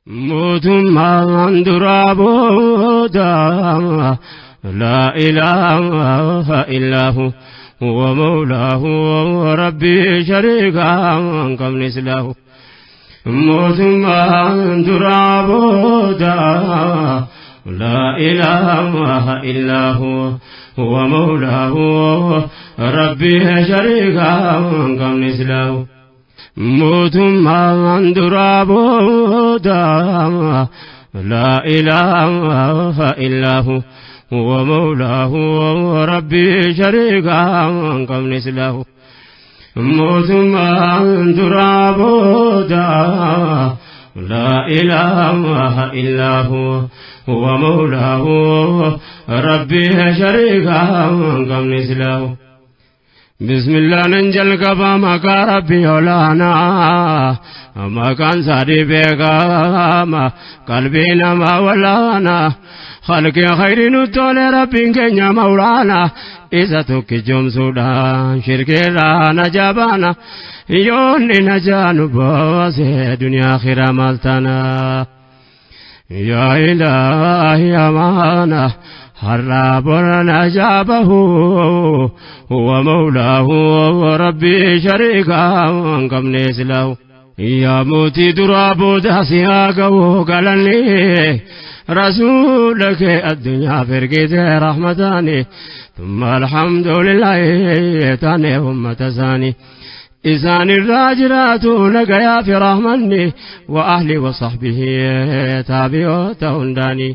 Mootummaan duraa booda laa ilaaha illaahu huwa mawlaahu rabbii shariikaa hin qabne silaahu. Mootummaan duraa booda laa ilaaha illaahu huwa mawlaahu rabbii shariikaa hin qabne silaahu. Mootummaan duraa booda laa ilaaha illaahu huwa mawlaahu rabbii shariikaa hin qabne silaahu. Mootummaan duraa booda laa ilaaha illaahu huwa mawlaahu rabbii shariikaa hin qabne silaahu. Bismillah nan jalqaba maqaa rabbii olaanaa maqaan sadii beekama qalbii namaa walaanaa khalqii khayri nu tole rabbiin keenya mawlaanaa isa tokkichoomsuudhaan shirkeerraa na jabaana yoonni na jaanu baase duniyaa akhiraa maal taana yaa ilaahi amaana har'a borana jaabahu huwa mawlaahu rabbii shariikaa hin qabne silaahu. Yaa mootii duraa booda si haa ga'u galanni rasuula kee addunyaaf ergite rahmataani thumma alhamdulillahi taane ummata isaanii. Isaan irraa jiraatu nagayaa fi rahmanni wa ahli wa sahbihi taabiyoota hundaanii.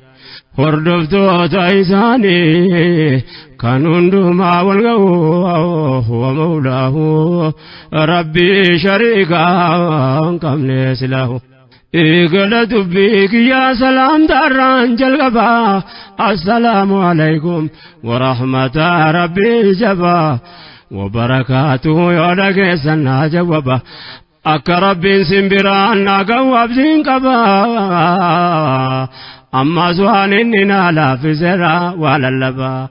Hordoftoota isaanii kan hundumaa wal ga'u huwa mawlaahu rabbii shariikaa hin qabne silaahu. Eegala dubbii kiyyaa salaamtaarraan jalqabaa assalaamu alaykum wa rahmata rabbii jabaa wa barakaatuhu yoo dhageessan naa jawwaba akka rabbiin simbiraan naa ga'u abdiin qabaa ammas waan inni naa laaffiseera waa lallabaa.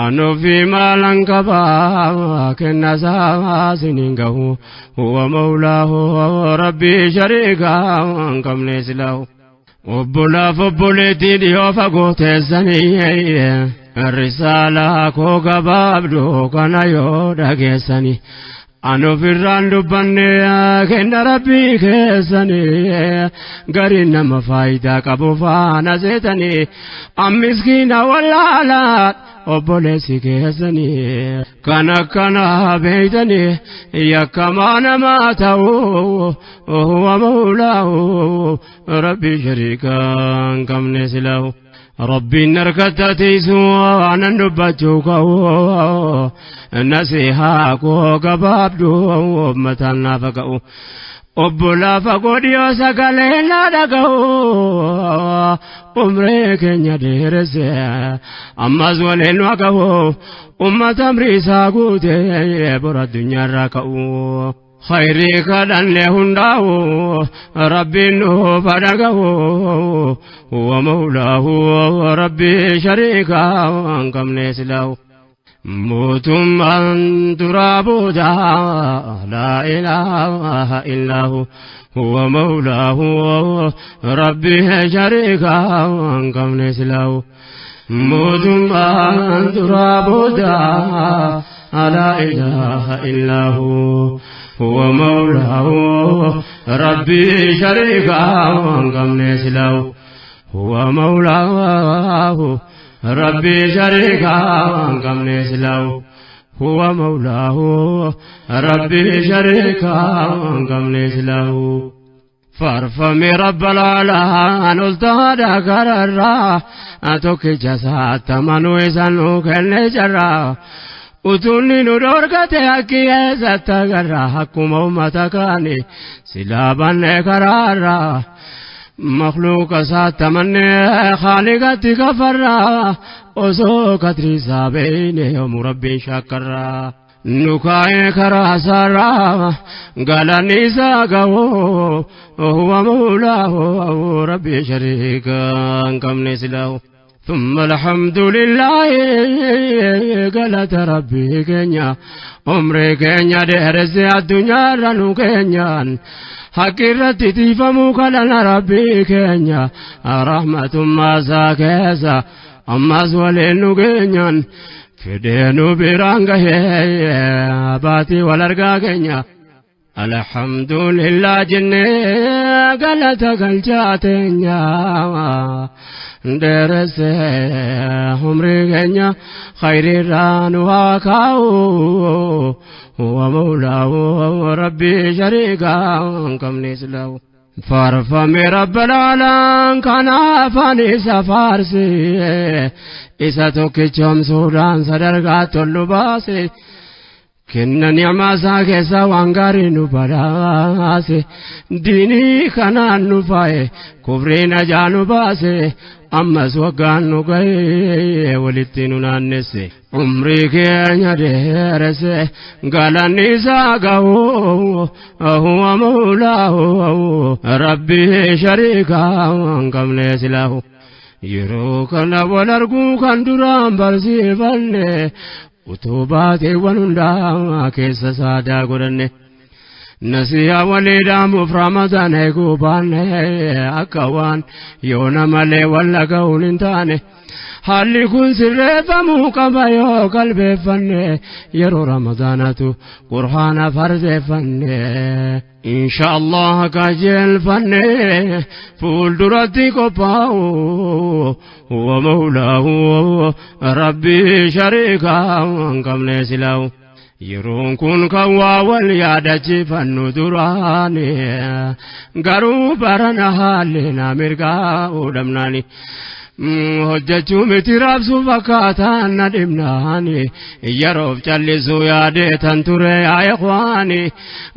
Anu fi maalan qabaa kenna isaa siniin gahu huwa mawlaahu rabbii shariikaa hin qabne silaahu. Obbolaaf obboleettii dhiyoo fagoo teessanii risaalaa koo gabaabduu kana yoo dhageessanii Anu ofirraan dubbanne kenna rabbii keessanii gariin nama faayidaa qabu faana seetanii ammiskiina wallaalaa obboleessi keessanii kan akkana beeytanii yakkamaa namaa ta'uu huwa mawlaahu rabbii shariikaa hin qabne silaahu. Rabbiin harkatti tiisuu aanan dubbachuu ka'u nasihaa koo gabaabduu uummataan naafa ka'u. Obbolaa fagoo dhiyoo sagalee na dhaga'u umree keenya dheeresse ammas waliin nu ga'u ummata amrii isaa guute bora addunyaarraa ka'u. Khayrii kadhanne hundaa'u rabbiin nuuf dhaga'u huwa mawlaahu rabbii shariikaa hin qabne silaahu. Mootummaan duraa booda laa ilaaha illaahu huwa mawlaahu rabbii shariikaa hin qabne silaahu. Mootummaan duraa booda laa ilaaha illaahu huwa mawlaahu rabbii shariikaa hin qabne silaahu. Huwa mawlaahu rabbii shariikaa hin qabne silaahu. Huwa mawlaahu rabbii shariikaa hin qabne silaahu. Faarfame rabbal aalaan ol taadha gararraa tokkicha isaatti amanuu isaan nu kenne jarraa. Utuunni nu dhorkate akki eessatti agarra akkuma uummata kaani silaa banne karaarraa. Makhluuqa isaatti amannee khaaliqatti kafarraa osoo katri isaa beeyne yoomuu rabbiin shakkarraa. Nu kaa'ee karaa isaarraa galanni isaa ga'u huwa mawlaahu rabbii shariikaa hin qabne silaahu. ثم الحمد لله galata rabbii keenya umrii keenya dheeresse addunyaarra nu keenyaan Haqqi irratti tiifamuu kadhana Rabbii keenya rahmatummaa isaa keessa ammas waliin nu geenyaan fidee nu biraan gahee baatii wal argaa keenya. Alhamdulillah jennee galata galchaa teenya dheeresse umrii keenya khayriirraa nu haa kaa'u huwa mawlaahu rabbii shariikaa hin qabne islaahu. Faarfame rabbalaalaan kanaaf ani isa faarse isa tokkichoomsuudhaan sadarkaa tollu baase. Kenna ni'maa isaa keessaa waan gaarii nu badhaase diinii kanaan nu faaye kufriin ajaa nu baase ammas waggaan nu ga'ee walitti nu naannesse umrii keenya dheeresse galanni isaa gahu huwa mawlaahu rabbii shariikaa hin qabne silaahu. Yeroo kana wal arguu kan duraan barsiifanne utuu baateewwan hundaa keessa saadaa godhanne nasiyaa walii dhaamuuf Ramadaan eeguu baanne akka waan yoona malee wal dhaga'uun hin taane haalli kun sirreeffamuu qaba yoo qalbeeffanne yeroo Ramadaanatu qur'aana fardeeffanne insha Allah qajeelfanne fuulduratti qophaa'u huwa mawlaahu rabbii shariikaa hin qabne silaahu. Yeroon kun kan waa wal yaadachiifannu duraani garuu barana haalli na mirgaa'uu dhabnaani. Hojjechuu miti raabsuu fakkaataan na dhibnaani yeroof callisuu yaadee tan ture yaa ikhwaani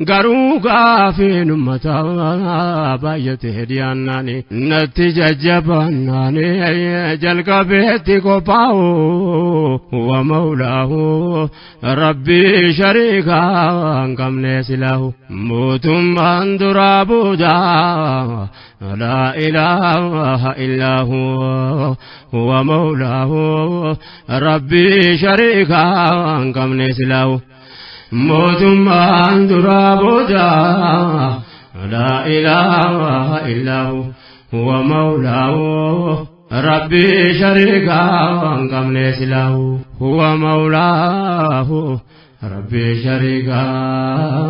garuu gaafiin uummataa baay'atee dhiyaannaani natti jajjabaannaani jalqabeetti qophaa'u huwa mawlaahu rabbii shariikaa hin qabne silaahu mootummaan duraa boodaa laa ilaaha illaa huwa mawlaahu rabbii shariikaa hin qabne silaahu mootummaan duraa boodaa laa ilaaha illaa huwa mawlaahu rabbii shariikaa hin qabne silaahu huwa mawlaahu rabbii shariikaa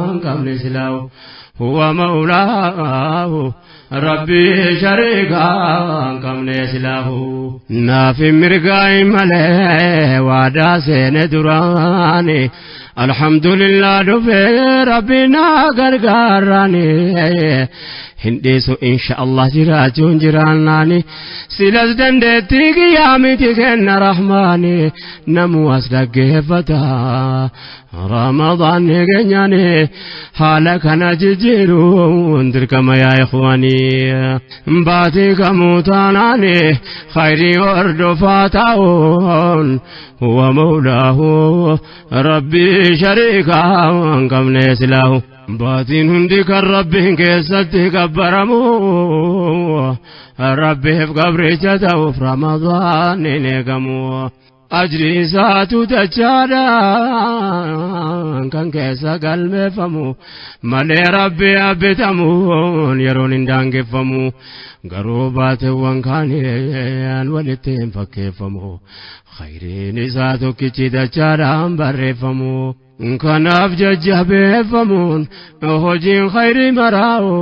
hin qabne silaahu huwa mawlaahu rabbii shariikaa hin qabne silaahu. Naafi mirgaa malee waadaa seene duraani alhamdulillah dhufee rabbi naa gargaarani hin dhiisu insha Allah jiraachuun jiraannaani silas dandeettii kiyyaa miti kenna rahmaani namuu as dhaggeeffata Ramadaan keenyaani haala kana jijjiiruun dirqama yaa ikhwaanii baatii kamuu taanaani khayrii hordofaa ta'uun huwa mawlaahu rabbii shariikaa hin qabne silaahu. Baatiin hundi kan rabbiin keessatti gabbaramu rabbiif gabricha ta'uuf Ramadaan hin eegamu. Ajri isaatu dachaadhaan kan keessa galmeeffamu malee rabbi abbitamuun yeroon hin daangeffamu garuu baateewwan kaaniin walitti hin fakkeeffamu khayriin isaa tokkichi dachaadhaan barreeffamu. Kanaaf jajjabeeffamuun hojiin khayrii maraa'u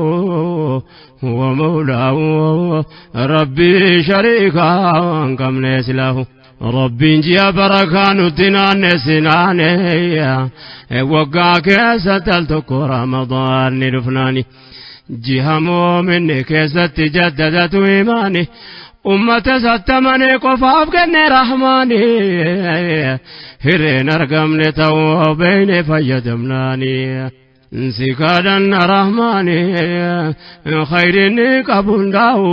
huwa mawlaahu rabbii shariikaa hin qabne silaahu. Rabbiin ji'a barakaa nutti naannesse naane waggaa keessatti al tokko Ramadaan ni dhufnaani. Ji'a moominni keessatti jaddadatu imaani. Ummata sattamane qofaaf kenne rahmaani. Hireen argamne ta'uu beeyne fayyadamnaani. Si kadhanna rahmaani khayrinni qabu hundaa'u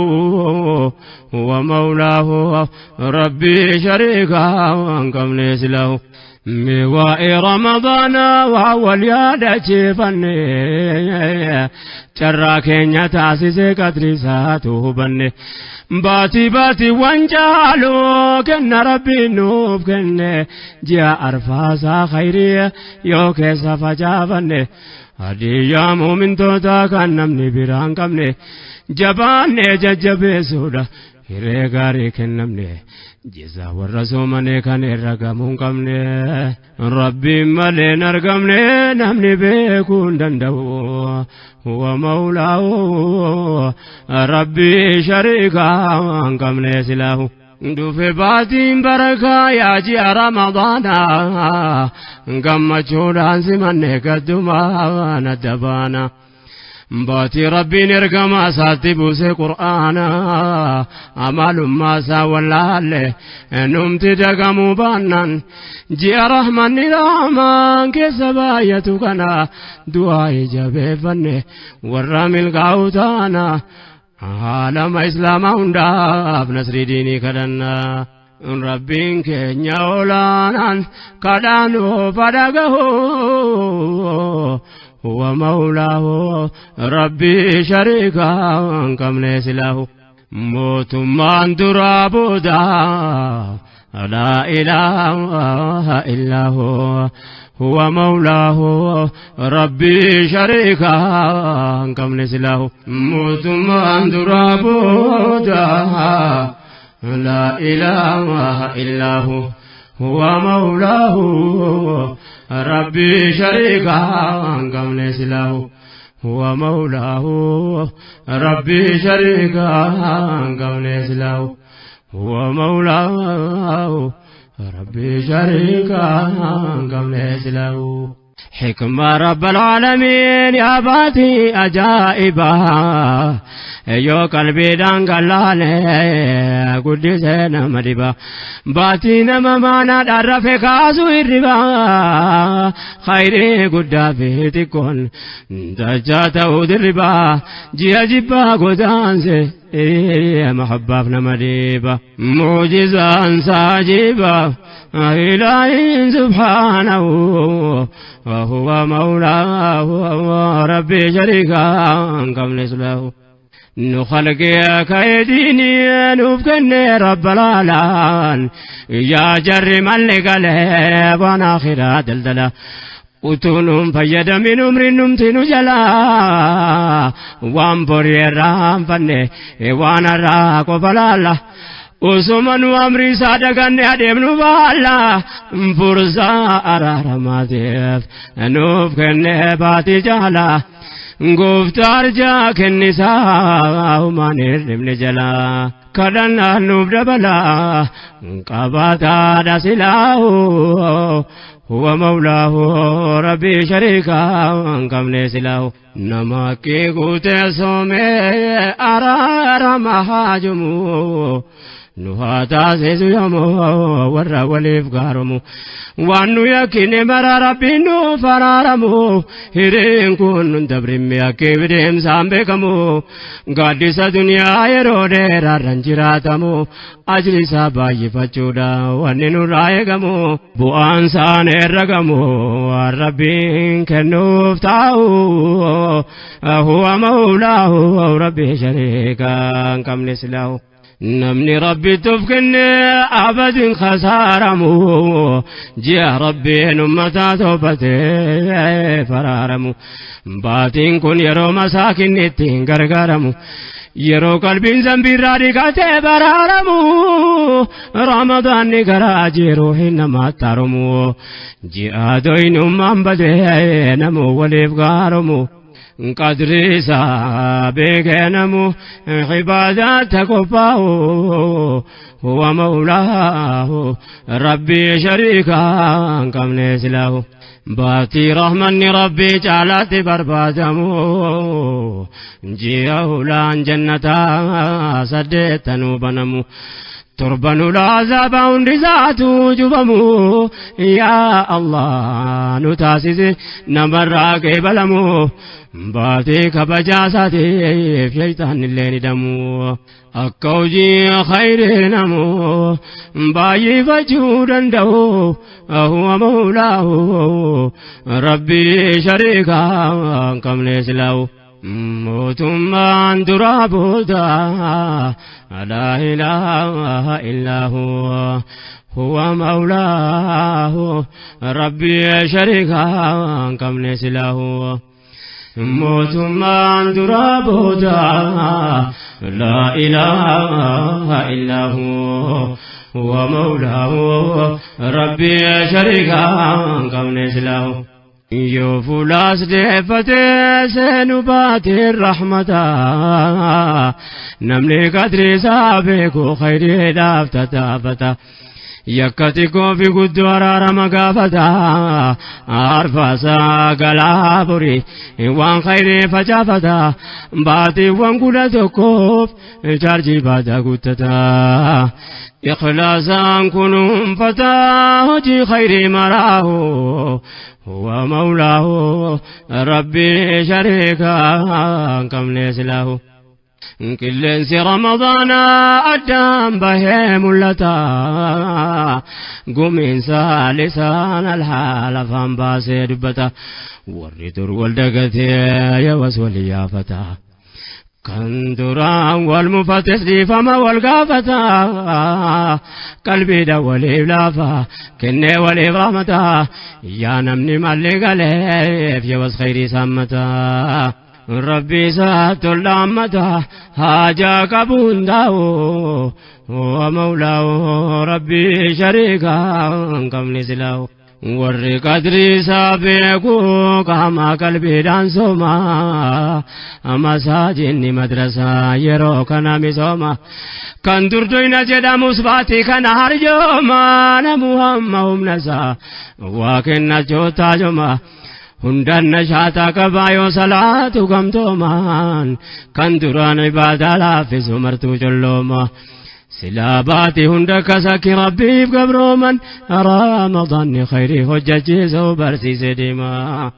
huwa mawlaahu rabbii shariikaa hin qabne silaahu. Miwaa'ee Ramadaana waa wal yaadachiifanne carraa keenya taasisee qadri isaatu hubanne baatii baatiiwwan caalu kenna rabbiin nuuf kenne ji'a arfaasaa khayrii yoo keessa facaafanne Hadiyyaa muumintootaa kan namni biraa hin qabne jabaannee jajjabeessuudha hiree gaarii kennamne jizaa warra soomanee kan irra gamuu hin qabne rabbiin malee hin argamne namni beekuu hin danda'u huwa mawlaahu rabbii shariikaa hin qabne silaahu. Dhufe baatiin barakaa yaa ji'a Ramadaanaa gammachuudhaan simanne gaddumaan adda baana. Baatii Rabbiin ergamaa isaatti buuse Qur'aana amalummaa isaa wallaalle numti dagamuu baannaan ji'a rahmanni rahmaan keessa baay'atu kana du'aa jabeeffanne warra milkaa'u taana. Aalama Islaamaa hundaaf nasrii diinii kadhannaa. Rabbiin keenya olaanaan kadhaanuu fadhagahu. Huwa mawlaahu rabbii shariikaa hin qabne silaahu. Mootummaan duraa booda laa ilaaha illaahu. Huwa mawlaahu rabbii shariikaa hin qabne silaahu. Mootummaan duraa booda laa ilaaha illaahu. Huwa mawlaahu rabbii shariikaa hin qabne silaahu. Huwa mawlaahu rabbii shariikaa hin qabne silaahu. Huwa mawlaahu rabbii shariikaa hin qabne silaahu. حكمة رب العالمين يا باتي أجائبا yoo qalbiidhaan gallaale guddisee nama dhiba baatii nama maanaadhaan rafe kaasu hirriba khayrii guddaa fi xiqqoon dachaa ta'uu dirriba ji'a jibbaa godaanse mahabbaaf nama dhiiba muujizaan saajiba ilaahin subhaanahu وهو مولاه ربي شريكا قبل سلاه nu khalqee kaydini nuuf kenne rabba laalaan yaa jarri malli galee waan akhiraa daldala utuu nuun fayyadamin umriin numti nu jalaa waan borii irraanfanne waan har'aa qofa laalla Osuma nu amri isaa daganne adeemnu baalla fursaa araaramaatiif nuuf kenne baatii jaala. Gooftaa arjaa kennisaa humaan hirribne jalaa kadhannaan nuuf dabalaa qabaataadha silaahu huwa mawlaahu rabbii shariikaa hin qabne silaahu. Nama kee guutee soomee araarama haajumu nu haa taasisu yoomuu warra waliif gaaromu waan nu yakkine mara rabbiin nuuf araaramu hireen kun nun dabrimme akka deemsaan beekamu gaaddisa duniyaa yeroo dheeraarran jiraatamu ajri isaa baay'ifachuudha wanni nurraa eegamu bu'aan isaan herragamu waan rabbiin kennuuf taa'u huwa mawlaahu rabbii shariikaa hin qabne silaahu. Namni rabbi kenne abadin khasaaramu ji'a rabbiin ummataa toobatee faraaramu baatiin kun yeroo masaakinni ittiin gargaaramu yeroo qalbiin zambiirraa dhiqatee baraaramu ramadaanni garaa jiru hin namaatti haromu ji'a doyinummaan badee namuu waliif gaaromu. Qadri isaa beekee namu cibaadaatti qophaa'u huwa mawlaahu rabbii shariikaa hin qabne silaahu. Baatii rahmanni rabbii caalaatti barbaadamu ji'a hulaan jannataa saddeettanuu banamu. Torban ulaa azaaba hundi isaatu cufamu yaa Allah nu taasise namarraa qeebalamu baatii kabajaa isaatiif shaytaan illee ni damu akka hojii khayrii namu baay'ifachuu danda'u huwa mawlaahu rabbii shariikaa hin qabne silaahu. Mootummaan duraa booda laa ilaaha illaa huwa huwa mawlaahu rabbii shariikaa hin qabne silaahu. Mootummaan duraa booda laa ilaaha illaa huu huwa mawlaahu rabbii shariikaa hin qabne silaahu. Yoo fuulaas deeffatee seenu baateen rahmataa namni qadrii isaa beeku khayriidhaaf tattaafata. Yakka xiqqoo fi guddoo araarama gaafata arfaasaa galaa borii waan khayrii facaafata baatiiwwan 11f chaarjii baataa guuttata. Ikhlaasaan kunuunfata hojii khayrii maraahu huwa mawlaahu rabbii shariikaa hin qabne silaahu. Qilleensi Ramadaanaa addaan bahee mul'ata. Gumiinsa lisaan alhaal afaan baasee dubbata. Warri dur wal dagatee yawas wal yaafata. Kan duraan wal mufates dhiifama wal gaafata. Qalbiidha waliif laafa kennee waliif rahmata. Yaa namni malli galeef yawas khayrii saammata. Rabbi isaa tollaammata haajaa qabu hundaa'u huwa mawlaahu rabbii shariikaa hin qabne silaahu. Warri qadrii isaa beeku qaama qalbiidhaan sooma masaajinni madrasaa yeroo kana misooma. Kan durdoyna jedhamus baatii kana harjooma namu hamma humna isaa waa kennachuu taajoma. Hundan nashaataa qabaa yoo salaatu gamtoomaan kan duraan ibaadaa laaffisu martuu collooma. Silaa baatii hunda kasakki rabbiif gabrooman ramadaanni khayrii hojjechiisuu barsiise deema.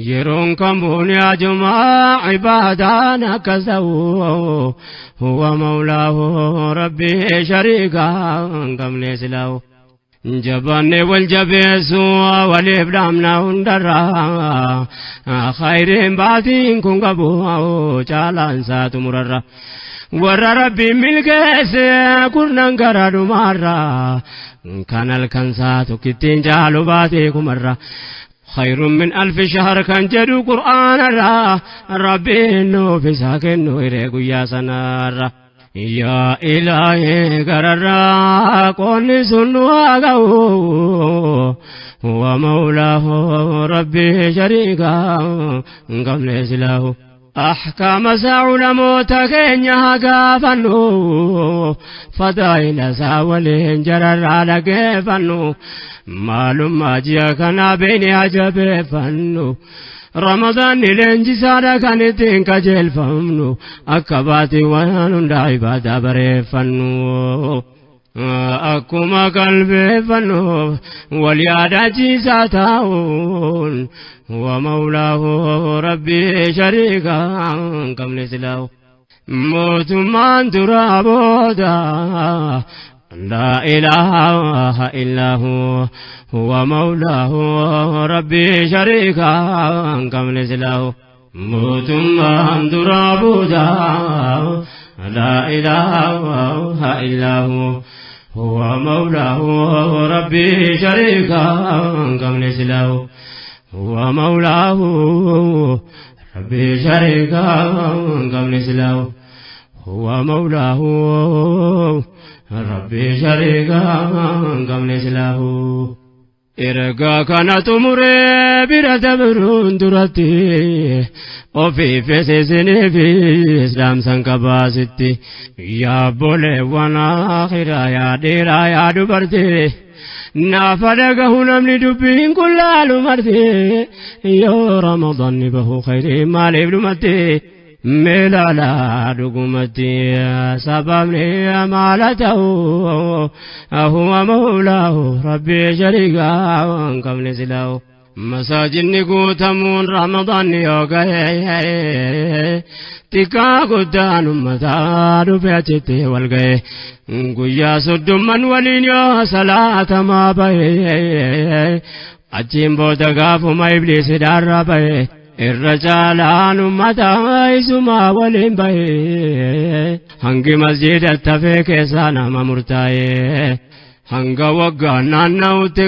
Yeroon kamuun yaajumaa ibaadaan akkas ta'u huwa mawlaahu rabbii shariikaa hin qabne silaahu. Jabaanne wal jabeessu waliif dhaamna hundarra khayriin baatiin kun qabu caalaan isaa xumurarra. Warra rabbiin milkeesse kurnan gara dhumaarra kan halkan isaa tokkittiin caalu baatee kumarra. Khayrun min alfi shahr kan jedhu qur'aanarra rabbiin nuuf isaa kennu hiree guyyaa sanaarra. Yaa ilaahii gararraa qoonni sun nu haa ga'u huwa mawlaahu rabbii shariikaa hin qabne silaahu. Ahkaama isaa ulamoota keenya haa gaafannu fadaa'ila isaa waliin jararraa dhageeffannu maalummaa ji'a kanaa beeknee haa jabeeffannu. Ramadaanni leenjisaadha kan ittiin qajeelfamnu akka baatiiwwan hundaa ibaadaa bareeffannu. Akkuma qalbeeffannu wal yaadachiisaa taa'uun huwa mawlaahu rabbii shariikaa hin qabne silaahu. Mootummaan duraa booda laa ilaaha illaa huwa mawlaahu rabbii shariikaa hin qabne silaahu. Mootummaan duraa booda laa ilaaha illaa huwa mawlaahu rabbii shariikaa hin qabne silaahu. Huwa mawlaahu rabbii shariikaa hin qabne silaahu. Huwa mawlaahu rabbii shariikaa hin qabne silaahu. Ergaa kana xumuree bira dabruun duratti ofiifis isiniifis dhaamsan qabaasitti. Yaa obboleewwan akhiraa yaa dhiiraa yaa dubartii naafa dhagahu namni dubbiin kun laalu marti yoo ramadaanni bahu khayrii maaliif dhumatti meelaalaa dhugumatti sababni maala ta'u huwa mawlaahu rabbii shariikaa hin qabne silaahu. Masaajinni guutamuun ramadaanni yoo gahe xiqqaa guddaan ummataa dhufe achitti wal gahe guyyaa 30 waliin yoo salaatamaa bahe achiin booda gaafuma ibliisi dhaarraa bahe irra caalaan ummataa isumaa waliin bahe hangi masjiidatti hafee keessaa nama murtaa'e. Hanga waggaa naanna'utti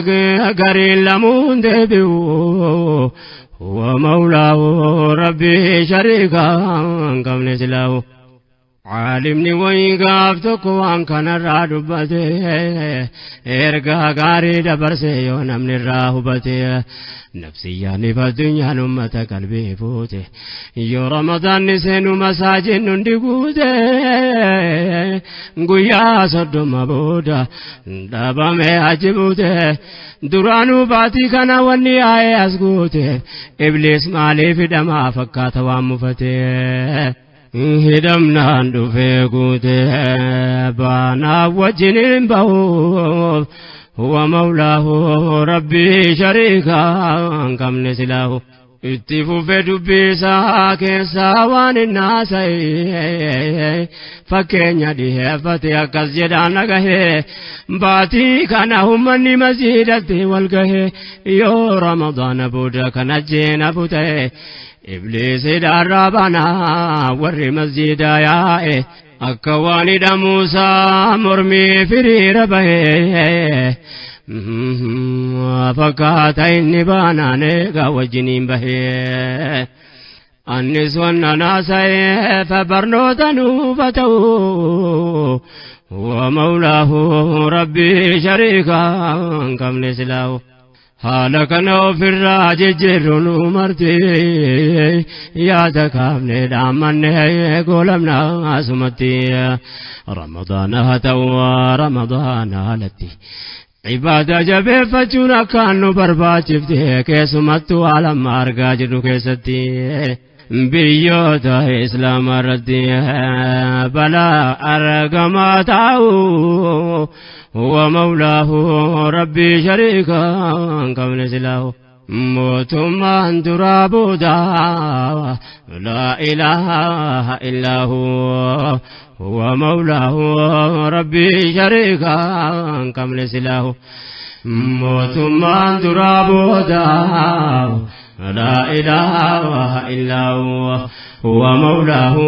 gariin lamuun deebi'u Huwa mawlaahu rabbii shariikaa hin qabne silaahu. Caalimni wayii gaaf tokko waan kanarraa dubbate, ergaa gaarii dabarse yoo namni irraa hubate. Nafsiyyaaniif addunyaan ummata qalbii fuute, yoo ramadaanni seenu masaajin hundi guute. Guyyaa 30 booda dhabame achi buute. Duraanuu baatii kana wanni yaa'ee as guute, ibliis maaliif hidhamaa fakkaata waan mufate. Hidhamnaan dhufee guute baanaa wajjin hin bahuuf. Huwa mawlaahu rabbii shariikaa hin qabne silaahu. Itti fufe dubbii isaa keessaa waan hin haasa'e, fakkeenya dhiheeffate akkas jedhaan dhagahee: baatii kana ummanni masjiidatti wal gahe, yoo ramadaana booda kan ajjeena ta'e, ibliis hidhaarraa banaa warri masjiida yaa'e akka waan hidhamuusaa mormii firiira bahee fakkaata, inni baanaan eegaa wajjiniin bahee. Annis wanna naasa'eef barnoota nuufa ta'u. Wa mawlaahu rabbii shariikaa hin qabne silaahu. Haala kana ofirraa jijjiirru nu marti yaada kaafne dhaammanne goolamna asumatti. Ramadaana haa ta'u ramadaana alatti ibaada jabeeffachuun akkaan nu barbaachifte, keessumattuu haala amma argaa jirru keessatti biyyoota islaamaa irratti balaa argamaa taa'u. Huwa mawlaahu rabbii shariikaa hin qabne silaahu. Mootummaan duraa booda laa ilaaha illaa huwa, huwa mawlaahu rabbii shariikaa hin qabne silaahu. Mootummaan duraa booda laa ilaaha illaa huwa, huwa mawlaahu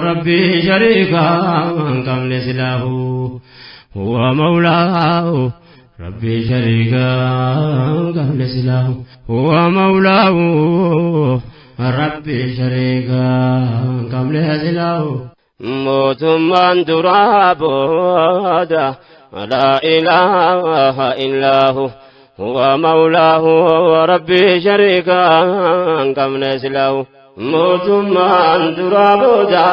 rabbii shariikaa hin qabne silaahu. Huwa mawlaahu rabbii shariikaa hin qabne silaahu. Huwa mawlaahu rabbii shariikaa hin qabne silaahu. Mootummaan duraa booda laa ilaaha illaa hu, huwa mawlaahu rabbii shariikaa hin qabne silaahu. Mootummaan duraa booda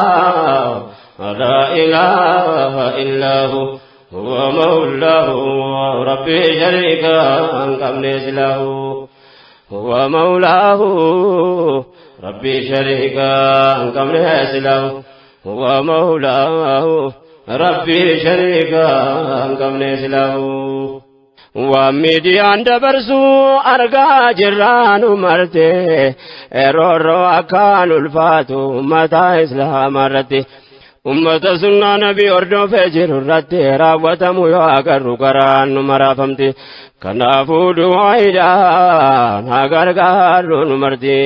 laa ilaaha illaa hu, huwa mawlaahu rabbii shariikaa hin qabne silaahu. Huwa mawlaahu rabbii shariikaa hin qabne silaahu. Huwa mawlaahu rabbii shariikaa hin qabne silaahu. Waan miidiyaan dabarsuu argaa jirraanu marte, roorroo akkaan ulfaatu ummata islaamaa irratti, ummata sunnaa nabii hordofee jiru irratti raawwatamu yoo agarru garaan nu maraafamti. Kanaafuu du'aayiidhaan haa gargaarru nu marti.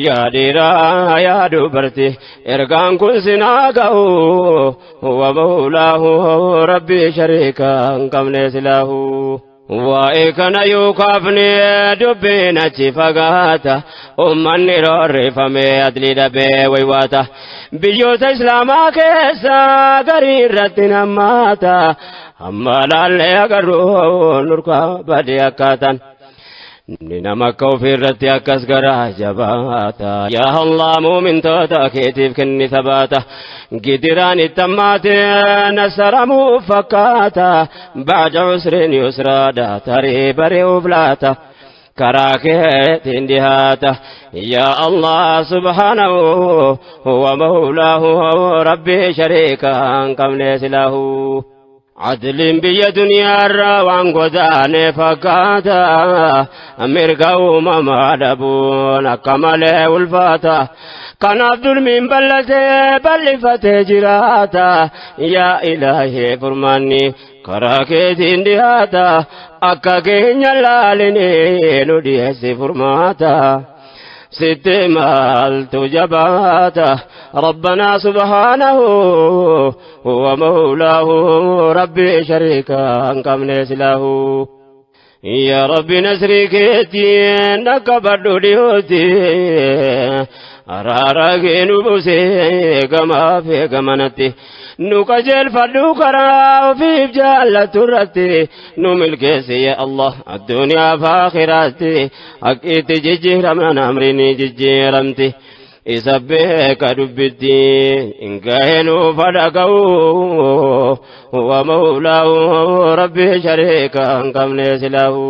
Yaa dhiiraa yaa dubarti, ergaan kun sinaa ga'u. Huwa mawlaahu rabbii shariikaa hin qabne silaahu. Waa'ee kana yoo kaafne dubbiin achi fagaata, ummanni roorrifame adlii dhabee waywaata. Biyyoota islaamaa keessa garii irratti nammaata, hamma laallee agarru nurkaa badee akkaataan. Ni nama akka ofii irratti akkas garaa jabaata. Yaa Allah, muumintoota keetiif kenni sabaata. Gidiraan itti hammaate nasaramuuf fakkaata. Ba'da usrin yusraadha tarii bari'uuf laata. Karaa keetiin dhihaata. Yaa Allah, subhaanahu huwa mawlaahu rabbii shariikaa hin qabne silaahu. Adliin biyya duniyaarraa waan godaane fakkaata, mirga uumamaa dhabuun akka malee ulfaata. Kanaaf dulmiin bal'atee bal'ifatee jiraata. Yaa ilaahee, furmaanni karaa keetiin dhihaata, akka keenya laalinee nu dhiyeessi furmaata. Sitti maaltu jabaata? Rabbanaa subhaanahu huwa mawlaahu rabbii shariikaa hin qabne silaahu. Yaa Rabbi nasrii keetiin dhaqqabadhu dhiyootti araara kee nu buusee gamaa fi gamanatti nu qajeelfadhu karaa ofiif jaallattu irratti nu milkeessi yaa Allah addunyaa fi aakhiraatti haqqiitti jijjiiramnaan amriin ni jijjiiramti. Isa beeka dubbitti gahee nuuf dhaga'u wa mawlaahu rabbi shariika hin qabne silaahu.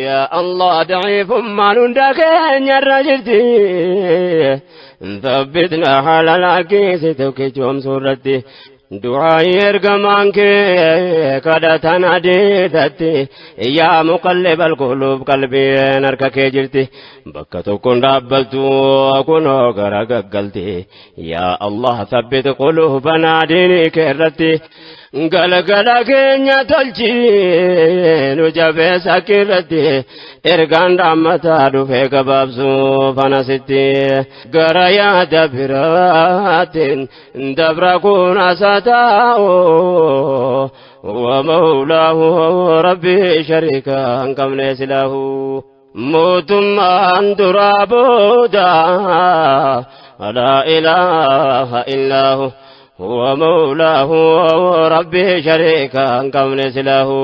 Yaa Allah daciifummaan hunda keenya irra jirti. Thabbitna haala lakkisi tokkichoomsuu irratti. Du'aayi ergamaan kee kadhatan adeetatti yaa muqallibal quluub qalbiin harka kee jirti bakka tokkoon dhaabbattu kunoo gara gaggalti yaa Allah thabbit quluubanaa diinii kee irratti galgala keenya tolchi nu jabeessa irratti ergaan dhaammataa dhufee gabaabsuu fanasitti gara yaada biraatiin dabra kun asataa'u wa mawlaahu rabbi shariika hin qabne silaahu mootummaan duraa booda laa ilaaha illaahu wa mawlaahu rabbi shariika hin qabne silaahu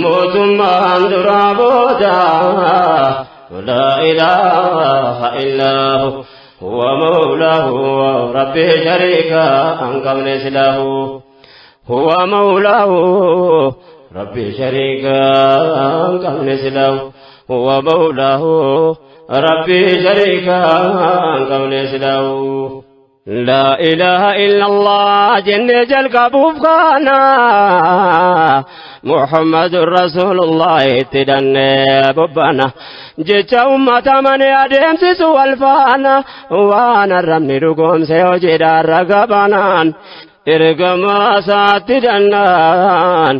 mootummaan duraa booda laa ilaaha illaahu هو مولاه ربي شريكا أن قبل سلاه هو مولاه ربي شريكا أن قبل سلاه هو مولاه ربي شريكا أن قبل سلاه لا إله إلا الله جن جل بوفقانا محمد رسول الله تدن ببنا jecha ummata mane adeemsisu wal faana waan arrabni dhugoomse hojiidhaan ragabanaan ergamaa isaatti dannaan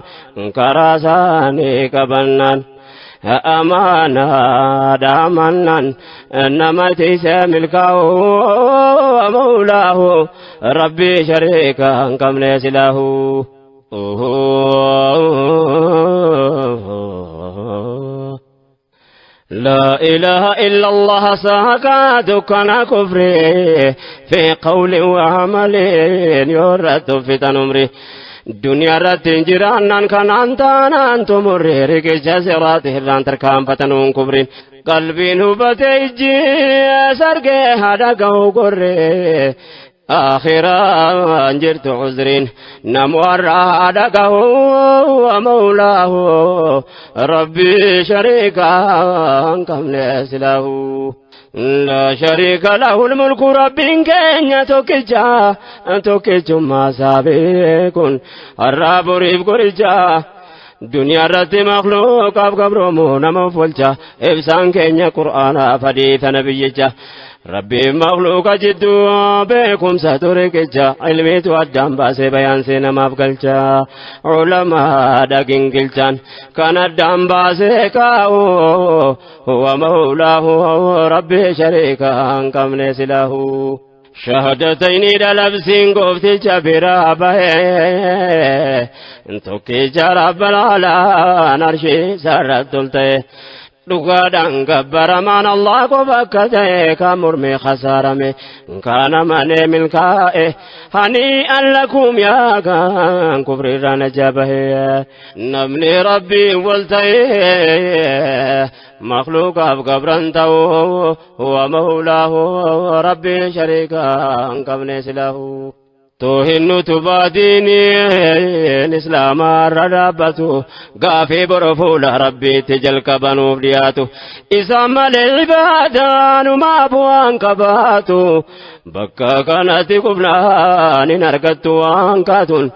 karaa isaanii qabannaan amaanaa dhaamannaan nama tiise milkaa'u mawlaahu rabbii shariika hin qabne silaahu. لا إله إلا الله ساقا دكان كفري في قول وعمل يرد في تنمري دنيا رت جيرانان كان أنتان تمري رجع سرات هران تركام فتنون كبرين قلبي نوبتي جي سرقه هذا قو قري آخرا جرت عذرين نمور دقه ومولاه ربي شريكا كم له لا شريك له الملك ربي كين توكجا توكج ما سابقون الرب ريب قرجا دنيا رت مخلوق قبرمو نمو فولجا إبسان كين قرآن فديث نبيجا ربي مخلوق جدو بكم ستركجا علمي تودام باسي بيان سينا مفقلجا علماء دقين قلتان كان الدام باسي كاو هو مولاه ربي شريكا كم نسله شهادتين دلبسين قفتي جبرا به توكي جرب العلا نرشي سرت دلته dhugaadhaan gabbaramaan Allah qofa akka ta'e kan mormee khasaarame kana malee milkaa'e hani allakum yaa kan kufriirraa najaa bahe namni rabbii wal ta'e makhluuqaaf gabran ta'u huwa mawlaahu rabbii shariika hin qabne silaahu. Toohinnu tubaadiin islaamaa irra dhaabbatu gaafii boro fuula rabbiitti jalqabanuuf dhiyaatu isaan malee ibaadaanumaa bu'aan qabaatu bakka kanatti kufnaan hin argattu waan kaatuun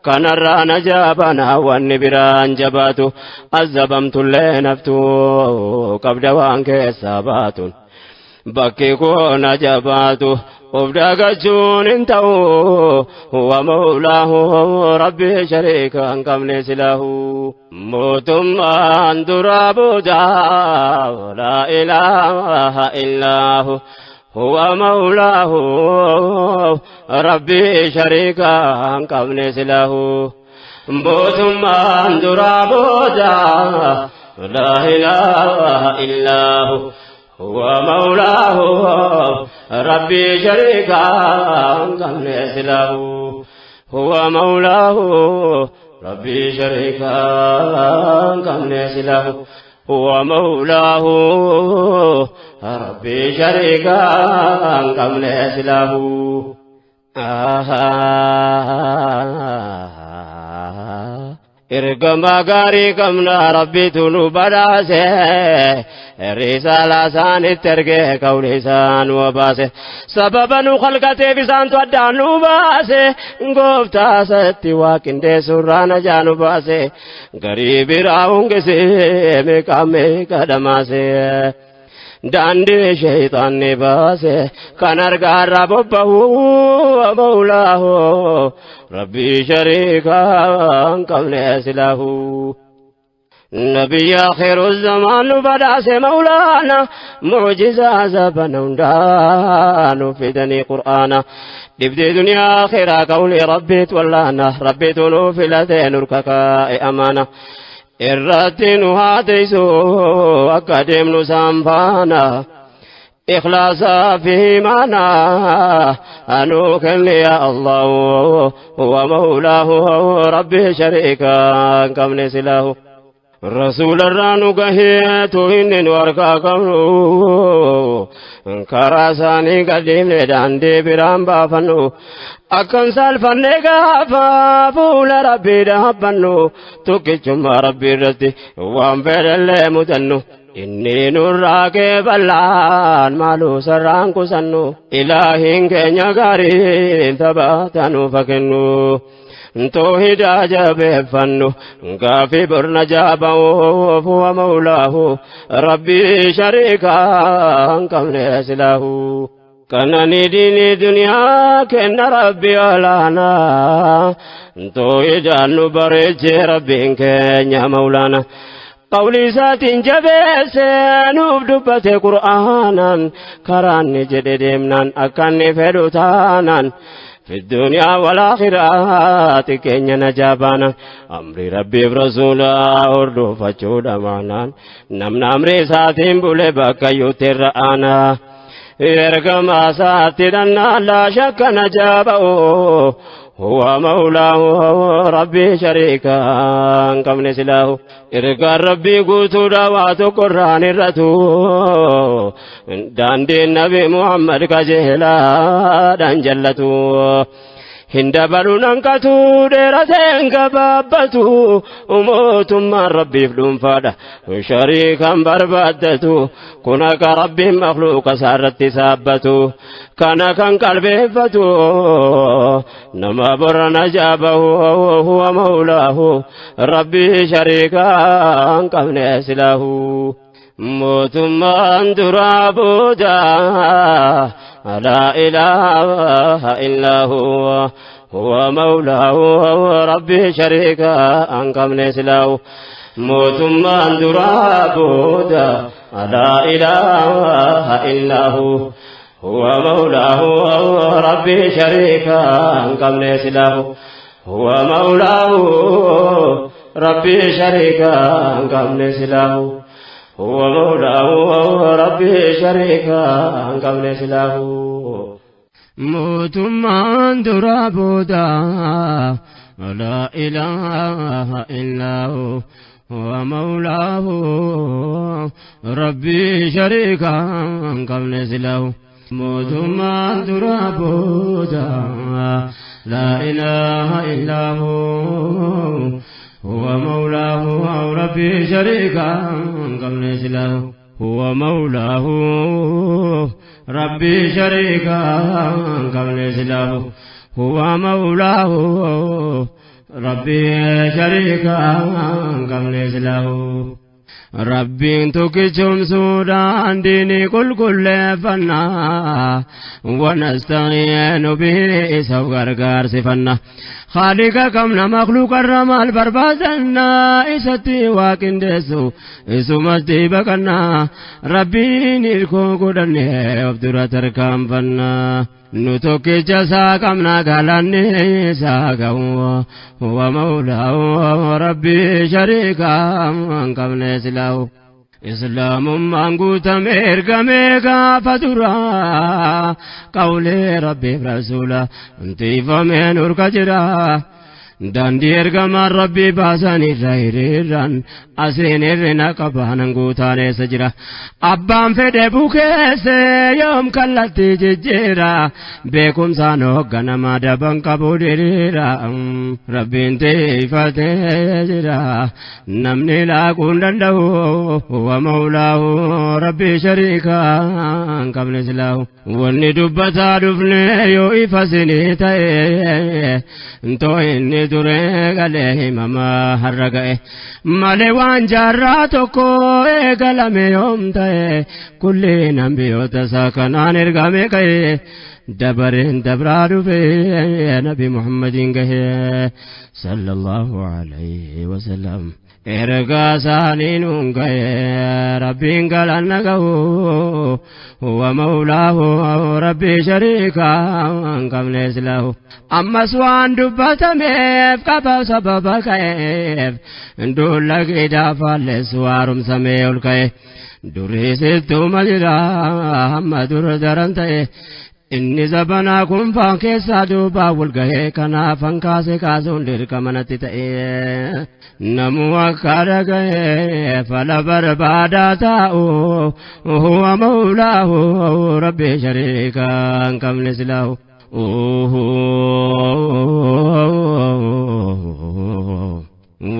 kanarraa najaabanaa wanni biraan jabaatu azabamtullee naftu qabda waan keessaa baatuun bakki kun ajabaatu of dagachuun hin ta'u huwa mawlaahu rabbi shariika hin qabne silaahu mootummaan duraa booda laa ilaaha illaahu huwa mawlaahu rabbi shariika hin qabne silaahu mootummaan duraa booda لا إله إلا هو هو مولاه ربي شريكا كم له هو مولاه ربي شريكا كم له هو مولاه ربي شريكا كم له Ergama gaarii qabna rabbitu nu badhaase risaalaa isaanitti ergee qawli isaan nu baase sababa nu khalqateef isaantu addaan nu baase gooftaa isatti waa qindeessurraa najaa nu baase garii biraa hungisee meeqa meeqa dhamaase. Daandii shayxaanni baase kan argaarraa bobbahu mawlaahu rabbii shariikaa hin qabne silahu. Nabiyya akhiru zamaan nu badhaase mawlaana mucjizaa zabana hundaa nu fidanii qur'aana. Dhibdee duniyaa akhiraa qawlii rabbiit wallaana rabbiitu nu filatee nurka kaa'e amaana. Irratti nu haa teessu akka deemnu isaan faana ikhlaasaa fi imaana anuu kenni yaa Allahu huwa mawlaahu rabbi shariikaa hin qabne silaahu. Rasuularraa nu gaheetu inni nu harkaa qabnu karaa isaanii gadhiifne daandii biraan baafannu akkan saalfanne gaafa fuula rabbii dhaabbannu tokkichummaa rabbii irratti waan fedhallee mudannu inni nurraa keeballaan maaluu sarraan kusannu ilaahiin keenya gaariin taphatanuu fakennu. Toohidaa jabeeffannu gaafii borna jaaba'uuf huwa mawlaahu rabbii shariikaa hin qabne silaahu. Kanani diinii duniyaa kenna rabbi olaanaa toohidaan nu bareechee rabbiin keenya mawlaana. Qawli isaatiin jabeessee nuuf dubbate qur'aanaan karaanni jedhe deemnaan akka inni fedhu taanaan. في الدنيا والآخرة كenya najaabana amri rabbiif rasuula hordofachuudha maanaan namni amri isaatiin bule bakka iyyuutti irra aanaa ergama isaatti dhannaan laa shakka najaaba'u huwa mawlaahu rabbii shariikaa hin qabne silaahu ergaan rabbii guutuudha waa tokko irraan irratu daandiin nabi Muhammad qajeelaadhaan jallatu hin dabalu nanqatu dheerateen gabaabbatu mootummaan rabbiif dhuunfaadha shariikan barbaaddatu kun akka rabbiin makhluuqa isaarratti saabbatu kana kan qalbeeffatu nama borra najaabahu huwa mawlaahu rabbii shariikaa hin qabne silaahu. Mootummaan duraa booda laa ilaaha illaa huwa huwa mawlaahu rabbii shariikaa hin qabne silaahu. Mootummaan duraa booda laa ilaaha illaa huwa huwa mawlaahu rabbii shariikaa hin qabne silaahu. Huwa mawlaahu rabbii shariikaa hin qabne silaahu. هو مولاه ربي شريكا قبل سلاه موتمان درابودا لا إله إلا هو هو مولاه ربي شريكا قبل سلاه موتمان درابودا لا إله إلا هو هو مولاه ربي شريكا قبل سلاه هو مولاه ربي شريكا قبل سلاه هو مولاه ربي شريكا قبل سلاه Rabbiin tokkichumsuudhaan diinii qulqulleeffannaa wanasta'iinu bihi isa gargaarsifanna Khaaliqa qabna makhluuqarra maal barbaadannaa isatti waa qindeessu isumatti baqannaa Rabbiin hirkoo godhannee of dura tarkaanfannaa. Nu tokkicha isaa qabna galanni isaa gahu huwa mawlaahu rabbii shariikaa hin qabne silaahu. Islaamummaan guutame ergamee gaafa dura qawlee rabbiif rasuula intifameen urka jira. Daandii ergamaan rabbii baasan irra hiriirran asiin hirrina qabaanan guutaan eessa jira. Abbaan fedhe bukeesse yoom kallattii jijjiira beekumsaan hoogganamaa daban qabu diriira. Rabbiin tiifatee jira namni laaquu hin danda'u huwa mawlaahu rabbii shariikaa hin qabne silaahu. Wanni dubbataa dhufne yoo ifa sinii ta'e too inni duree galee himamaa har'a ga'e malee waan jaarraa tokko eegalame yoom ta'e kulliin ambiyoota isaa kanaan ergame ka'e dabareen dabraa dhufe nabi Muhammadiin gahe sallallahu alayhi wasallam. Ergaa isaanii nuun ga'e rabbiin galanna ga'u huwa mawlaahu rabbii shariikaa hin qabne silaahu. Ammas waan dubbatameef qaba sababa ka'eef dulla qidaa faalleessu haaromsamee ol ka'e durii sittuma jira hamma dura daran ta'e inni zabanaa kun faan keessaa duubaa wal gahee kanaafan kaase kaasuun dirqama natti ta'e namuu akka dhaga'ee fala barbaadaa taa'u huwa mawlaahu rabbii shariikaa hin qabne silaahu.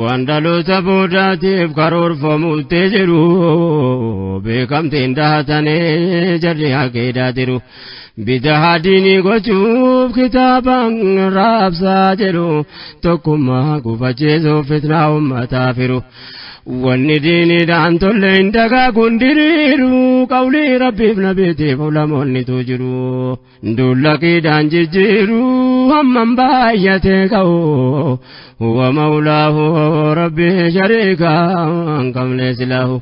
Waan dhaloota boodaatiif karoorfamuutti jiru beekamtiin dahatanii jarri haqiidaa jiru. Bidaa diinii gochuuf kitaabaan raabsaa jedhu tokkummaa gufachiisuuf fitnaa uummataa firu. Wanni diiniidhaan tolle hin dagaaguun diriiru qawlii rabbiif nabiitiif ulamoonnitu jiru. Dulla qiidhaan jijjiiru hammam baay'atee ka'u huwa mawlaahu rabbii shariikaa hin qabne silaahu.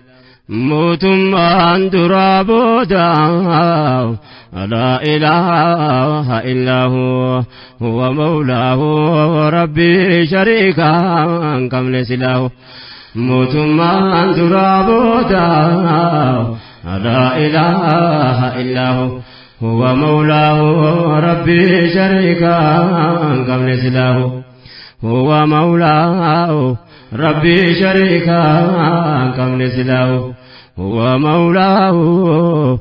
Mootummaan duraa booda laa ilaaha illaa huwa mawlaahu rabbii shariikaa hin qabne silaahu. Mootummaan duraa booda laa ilaaha illaa huwa mawlaahu rabbii shariikaa hin qabne silaahu. Huwa mawlaahu rabbii shariikaa hin qabne silaahu. Huwa mawlaahu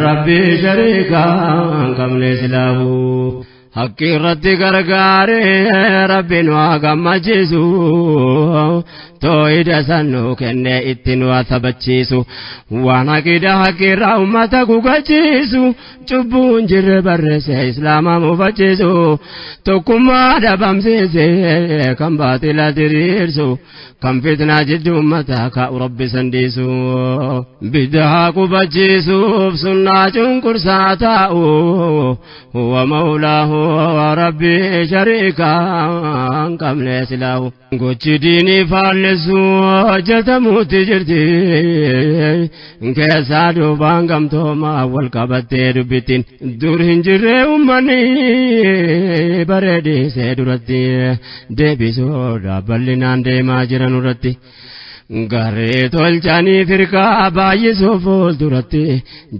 rabbii shariikaa hin qabne silaahu. Haqqi irratti gargaaree rabbi nu haa gammachiisu tooyida san nu kennee itti nu haa sabachiisu waan haqida haqqirraa uummata gugachiisu cubbuun jirre barreesse islaama mufachiisu tokkummaa dhabamsiise kan baatila diriirsu kan fitnaa jidduu uummataa kaa'u rabbi sandiisu bidaa qubachiisuuf sunnaa cunqursaa taa'u huwa mawlaahu rabbii shariikaa hin qabne silaahu. Gochi diinii faallessu hojjetamuutti jirti keessaa duubaan gamtoomaa wal qabattee dubbittiin dur hin jirre uummanni bareedisee duratti deebisuudha bal'inaan deemaa jiran irratti. Garee tolchanii firqaa baay'isuuf fuulduratti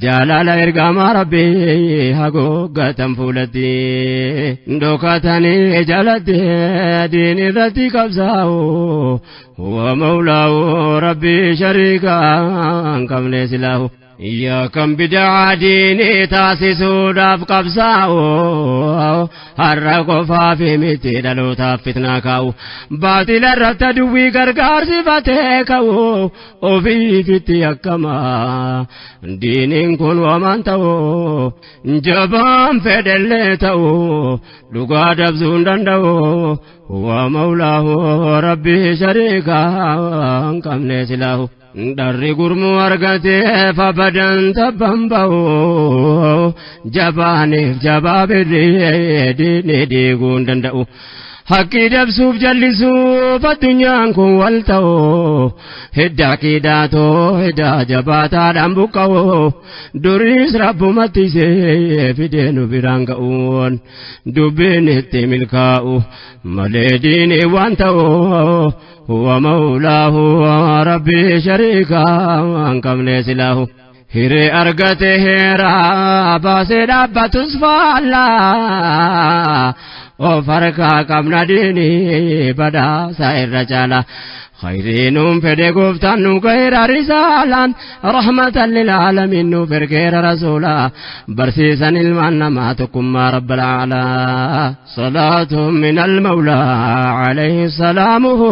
jaalala ergamaa rabbii haguuggatan fuulatti dhokatanii jalatti diin irratti qabsaa'u huwa mawlaahu rabbii shariikaa hin qabne silaahu. Yaa kan bidaa diinii taasisuudhaaf qabsaa'u har'a qofaaf miti dhalootaaf fitnaa kaa'u baatila irratti duwwii gargaarsifatee ka'u ofiifitti akkama diiniin kun wamaan ta'u jabaan fedhellee ta'u dhugaa dabsuu hin danda'u huwa mawlaahu rabbii shariikaa hin qabne silaahu. Dharri gurmuu argateef abadan tabban ba'u jabaaniif jabaa birrii diinii diiguu hin danda'u. Haqqii dabsuuf jallisuuf addunyaan kun wal ta'u hidda aqiidaatoo hidda jabaataadhaan buqqa'u duriis rabbumatti isee fidee nu biraan ga'uun dubbiin itti milkaa'u malee diinii waan ta'u huwa mawlaahu rabbii shariikaa hin qabne silaahu. Hiree argate heeraa baasee dhaabbatus faallaa of harkaa qabna diinii badhaasa irra caala. Khayrii nuun fedhe gooftaan nu gaheera risaalaan rahmatan lilaalamiin nuuf ergeera rasuula barsiisan ilmaan namaa tokkummaa rabbal aalaa. Salaatu min almawlaa alayhi salaamuhu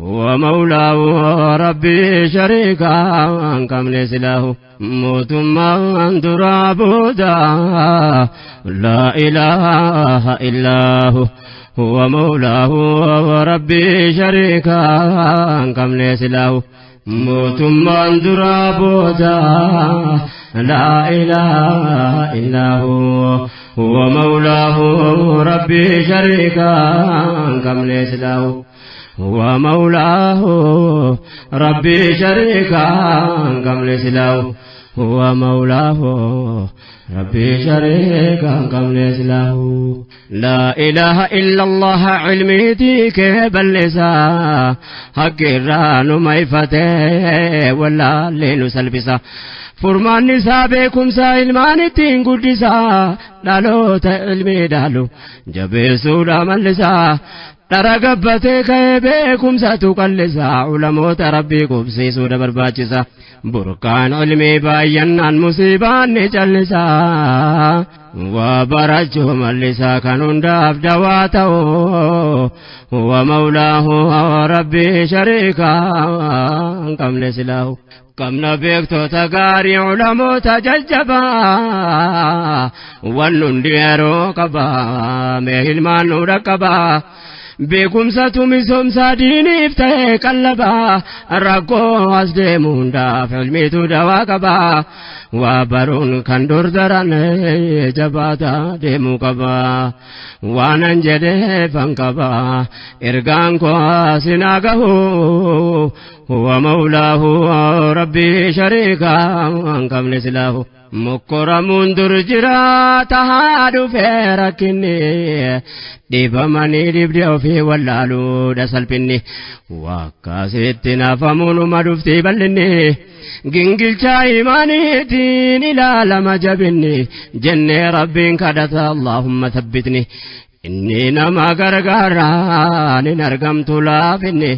ومولاه ربي شريكا كم له موتما درابودا لا إله إلا هو هو مولاه وربي شريكا كم له موتما درابودا لا إله إلا هو هو مولاه ربي شريكا كم له هو مولاه ربي شريكا كم له هو مولاه ربي شريكا كم له لا إله إلا الله علمي تيك بلسا حق الران ميفته ولا لين سلبسا Furmaanni isaa beekumsa ilmaan ittiin guddisaa dhaloota ilmii dhaalu jabeessuudha mallisaa dhara gabbatee ka'ee beekumsatu qallisaa ulamoota rabbii qubsiisuudha barbaachisa burqaan ilmii baay'annaan musiibaan ni callisaa waa barachuu mallisaa kan hundaaf dawaa ta'u huwa mawlaahu rabbii shariikaa hin qabne silaahu. Qabna beektoota gaarii ulamoota jajjabaa waan hundi yeroo qabaa mee ilmaan nu dhaqqabaa beekumsatu misoomsaa diiniif ta'e qallabaa rakkoo as deemu hundaaf ilmiitu dawaa qabaa waa baruun kan dur daran jabaata deemuu qabaa waanan jedheefan qabaa ergaan koo sinaa gahu هو مولاه ربي شريكا قبل سلاه مكرم در جرا تهاد فيركني dhibamanii dhibde ofii wallaaluudha salphinni wakkasitti nafamuun uma dhufti bal'inni gingilchaa imaaniitiin ilaalama jabinni jennee rabbiin kadhata allaahumma thabbitni inni nama gargaaraan hin argamtu laafinni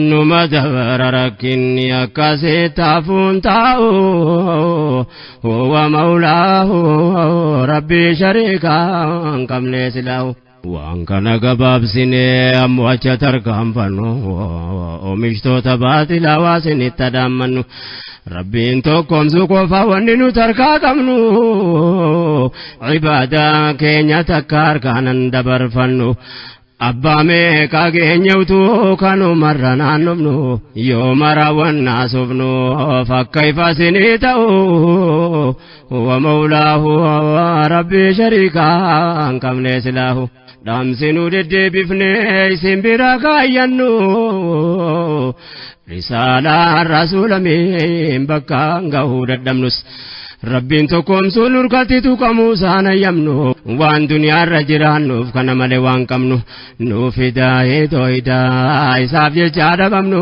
numa dabara rakkinni akkasitti hafuun taa'u huwa mawlaahu rabbii shariikaa hin qabne silaahu. Waan kana gabaabsinee ammoo acha tarkaanfannu oomishtoota baaxilaa waasinitti adaammannu rabbiin tokkoomsu qofa wanni nu tarkaa qabnu ibaadaa keenya takka harkaanan dabarfannu. Abbaa meeqa keenya utuu kanumarra naannofnu yoo mara wannaa sufnu fakka ifa sinii ta'u huwa mawlaahu rabbii shariikaa hin qabne silaahu. Dhaamsinuu deddeebifnee isin bira kaayyannu risaalaan rasuulamiin bakka gahuu dadhabnus. Rabbiin tokkoomsuun nurkatti tuqamuu isaan ayyamnu waan duniyaarra jiraannuuf kana malee waan qabnu nuuf hidaayee tooyidaa isaaf jecha dhabamnu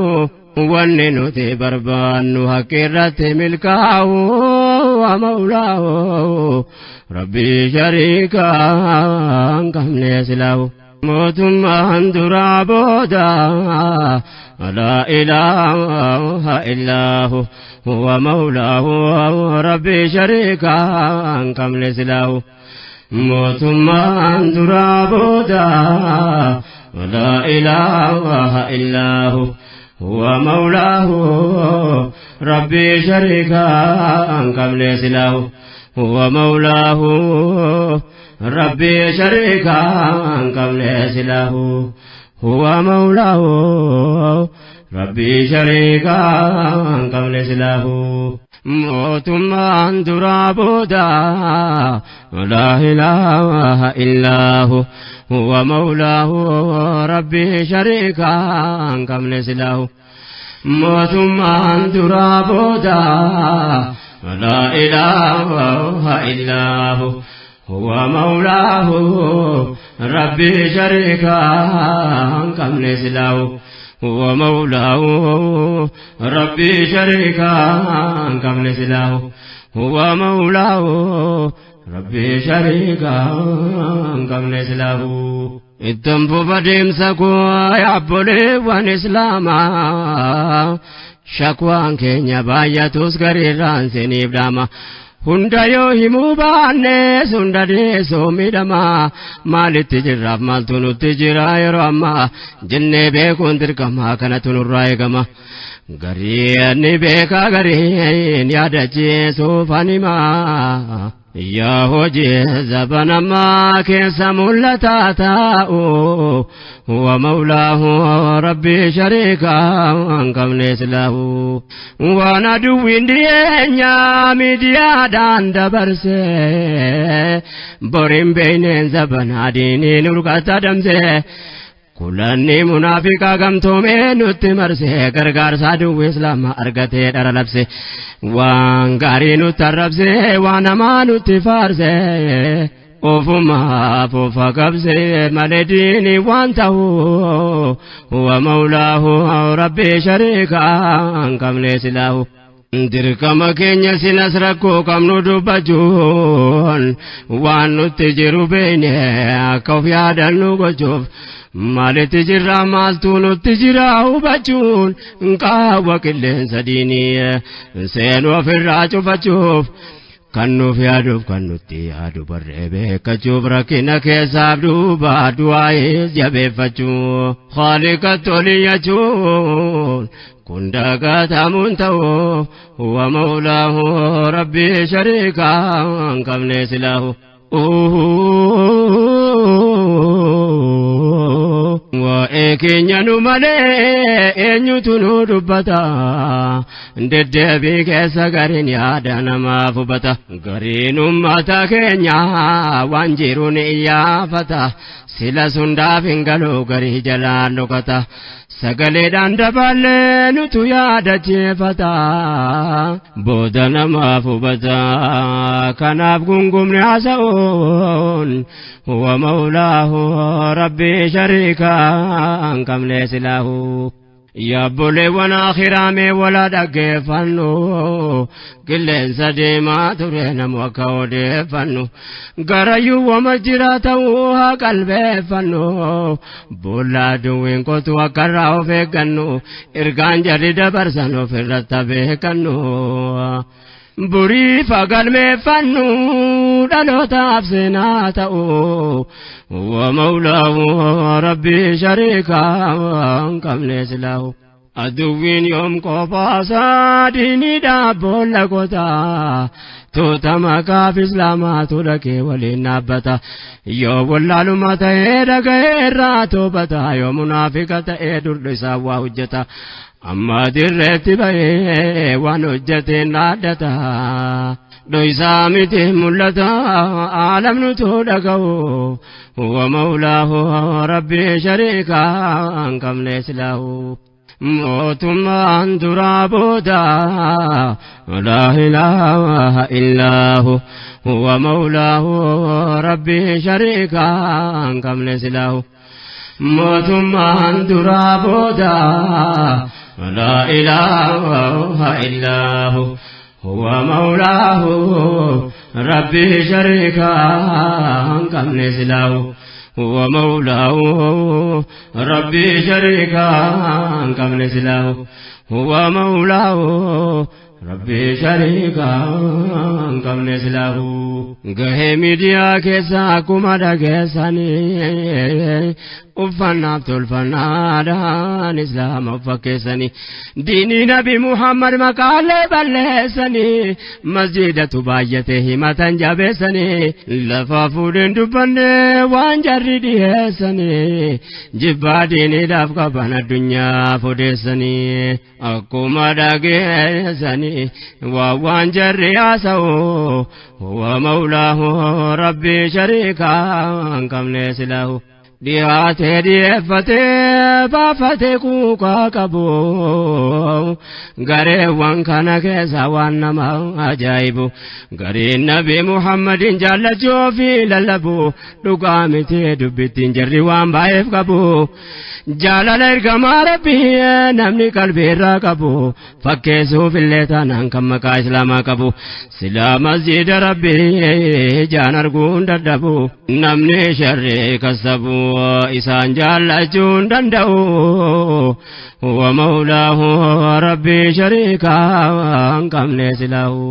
wanni nuti barbaannu haqqi irratti milkaa'u mawlaahu rabbii shariikaa hin qabne silaahu. Mootummaan duraa booda laa ilaaha illaahu huwa mawlaahu rabbii shariikaa hin qabne silaahu. Mootummaan duraa booda laa ilaaha illaahu huwa mawlaahu rabbii shariikaa hin qabne silaahu. هو مولاه ربي شريكا قبل سلاه هو مولاه ربي شريكا قبل سلاه. Mootummaan duraa booda laa ilaaha illaahu huwa mawlaahu rabbii shariikaa hin qabne silaahu. Mootummaan duraa booda laa ilaaha illaahu huwa mawlaahu rabbii shariikaa hin qabne silaahu. Huwa mawlaahu rabbii shariikaa hin qabne silaahu. Huwa mawlaahu rabbii shariikaa hin qabne silaahu. Ittan fufa deemsa koo yaabboleewwan islaamaa shakwaan keenya baay'atus gariirraan siniif dhaama. Hunda yoo himuu baannes hunda deessoo miidhama maalitti jirraaf maaltu nutti jira yeroo ammaa jennee beekuun dirqama kanatu nurraa eegama. Gariin ni beeka gariin yaadachiisuuf anima. Yaa hojii zaban ammaa keessa mul'ataa taa'u huwa mawlaahu rabbii shariikaa hin qabne silaahu. Waan aduwwiin dhiyeenya miidiyaadhaan dabarse boriin beeyneen zaban adiiniin urgata damse. Kulanni munaafiqaa gamtoomee nutti marse gargaarsa aduwwi islaamaa argatee dhara labse waan gaarii nutti arrabse waan hamaa nutti faarse ofumaaf ofa qabse malee diinii waan ta'u huwa mawlaahu rabbii shariikaa hin qabne silaahu. Dirqama keenya silas rakkoo qabnu dubbachuun waan nutti jiru beekne akka of yaadannu gochuuf maalitti jirra maaltu nutti jira hubachuun qaawwa qilleensa diinii seenuu ofirraa cufachuuf kan nuuf yaaduuf kan nutti yaadu barree beekachuuf rakkina keessaaf duuba du'aayis jabeeffachuu haaliqa toliyyachuun kun dagatamuun ta'u huwa mawlaahu rabbii shariikaa hin qabne silaahu. Waa'ee keenya nu malee eenyutu nu dubbata deddeebii keessa gariin yaada namaaf hubata gariin ummata keenya waan jiru ni iyyaafata sila sundaaf hin galu garii jalaan dhokata sagaleedhaan daballee nutu yaadachiifata booda namaaf hubata kanaaf gungumni haasa'uun huwa mawlaahu rabbii shariikaa hin qabne silaahu. Yaabboleewwan akhiraa mee wala dhaggeeffannu qilleensa deemaa ture namu akka odeeffannu garayyuu wama jira ta'uu haa qalbeeffannu boolla aduwwiin qotu akka irraa of eeggannu ergaan jarri dabarsan of irratti beekannu. Burii fagalmeeffannu dhalootaaf seenaa ta'u huwa mawlaahu rabbii shariikaa hin qabne silaahu. Aduwwiin yoom qophaasaa diiniidhaaf boolla qotaa tuuta maqaaf islaamaatu dhaqee waliin dhaabbata yoo wallaaluma ta'ee dhaga'ee irraa toobata yoo munaafiqa ta'ee durdu isaa waa hojjeta. Amma dirreetti bahee waan hojjeteen dhaaddata dhoysaa miti mul'ata aalamnutu dhaga'u huwa mawlaahu rabbii shariikaa hin qabne silaahu. Mootummaan duraa booda laa ilaaha illaahu huwa mawlaahu rabbii shariikaa hin qabne silaahu. Mootummaan duraa booda laa ilaaha illaahu huwa mawlaahu rabbii shariikaa hin qabne silaahu. Huwa mawlaahu rabbii shariikaa hin qabne silaahu. Huwa mawlaahu rabbii shariikaa hin qabne silaahu. Gahee miidiyaa keessa akkuma dhageessanii uffannaaf tolfannaadhaan islaama of fakkeessanii diinii nabi Muhammad maqaalee balleessanii masjidatu baay'ate himatan jabeessanii lafa fuudheen dubbanne waan jarri dhiyeessanii jibbaa diiniidhaaf qaban addunyaaf odeessanii akkuma dhageessanii. jedhanii waa waan jarri haasa'u huwa mawlaahu rabbii shariikaa hin qabne silahu. Dhiyaatee dhiyeeffatee baafatee kuukaa qabu gareewwan kana keessa waan nama ajaa'ibu gariin nabi Muhammadin jaallachuu fi lallabu dhugaa miti dubbittiin jarri waan baay'eef qabu jaalala ergamaa rabbii namni qalbiirraa qabu fakkeessuuf illee taanaan kan maqaa islaamaa qabu silaa masjida rabbii jaan arguun dadhabu namni sharrii kasabu isaan jaallachuun danda'u huwa mawlaahu rabbii shariikaa hin qabne silahu.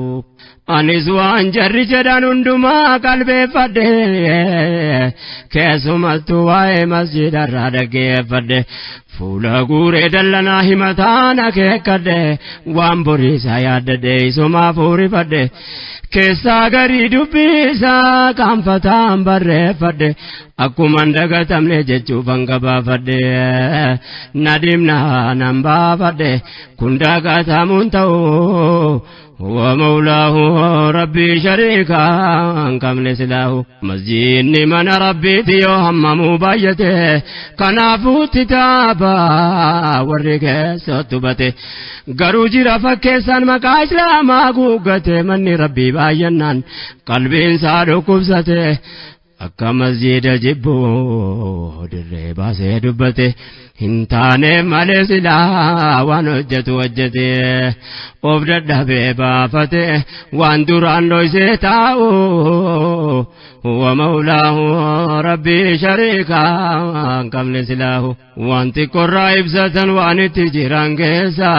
Anis waan jarri jedhan hundumaa qalbeeffadhe keessumattuu waa'ee masjidarraa dhaggeeffadhe fuula guuree dallanaa himataan akeekkadhe waan boriisaa yaaddadhe isumaa fuurifadhe keessaa garii dubbisaa qaanfataan barreeffadhe akkuman dagatamne jechuufan gabaafadhe nadimnaa nan baafadhe kun dagatamuun ta'u هو مولاه ربي شريكا كم سلاه مسجد من ربي تيو هممو بايته كنافو تتابا ورك ستبته garuu jira fakkeessan maqaa islaamaa guuggate manni rabbii baay'annaan qalbiin isaa dhukkubsate akka masjiida jibbuu dirree baasee dubbate hin taane malee silaa waan hojjetu hojjete of dadhabee baafate waan duraan dhoysee taa'u huwa mawlaahu rabbii shariikaa hin qabne silaahu waan xiqqoorraa ibsatan waan itti jiran keessa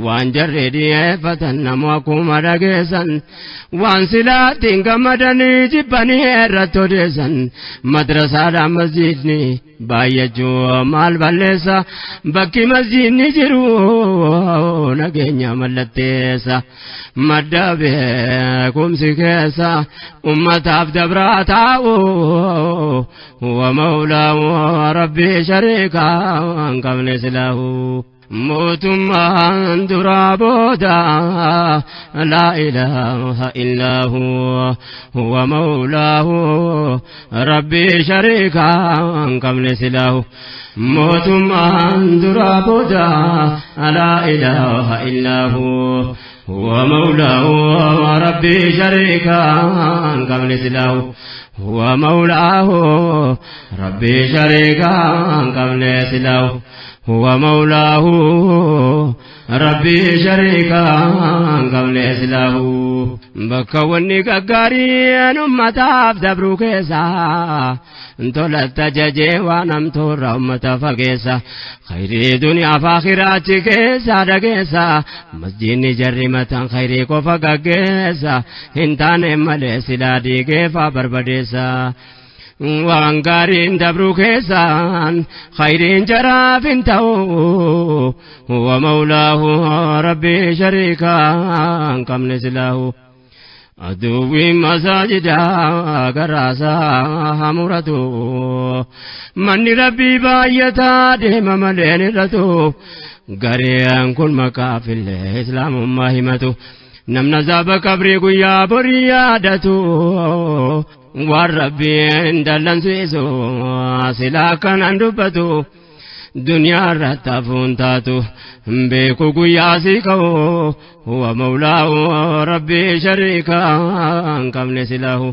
waan jarri dhiyeeffatan namu akkuma dhageessan waan silaatti hin gammadanii jibbanii irratti odeessan madrasaadhaan masjidni baay'achuu maal balleessa bakki masjidni jiru nageenya mallatteessa madda beekumsi keessa ummataaf dabraa taa'u huwa mawlaahu rabbii shariikaa hin qabne silaahu. Mootummaan duraa booda laa ilaaha illaa huwa huwa mawlaahu rabbii shariikaa hin qabne silaahu. Mootummaan duraa booda laa ilaaha illaa huwa huwa mawlaahu rabbii shariikaa hin qabne silaahu. Huwa mawlaahu rabbii shariikaa hin qabne silaahu. هو مولاه ربي شريكا قبل إسلاه بكا وني قارين أمتاف دبرو كيسا تولت ججي ونمتور أمتا فقيسا خيري دنيا فاخرات كيسا دقيسا مسجد جرمة خيري كوفا قيسا هنتان ملي سلا ديقيفا بربديسا waan gaariin dabruu keessaan khayriin jaraaf hin ta'u huwa mawlaahu rabbii shariikaa hin qabne silaahu aduwwiin masaajidaa garaasaa hamuratu manni rabbii baay'ataa deema maleen irratu gareen kun maqaafillee islaamummaa himatu namna zaaba qabrii guyyaa borii yaadatu waan rabbiin dallansiisu silaa akkanaan dubbatu duniyaa irratti hafuun taatu beeku guyyaa sii ka'u huwa mawlaahu rabbii shariikaa hin qabne silaahu.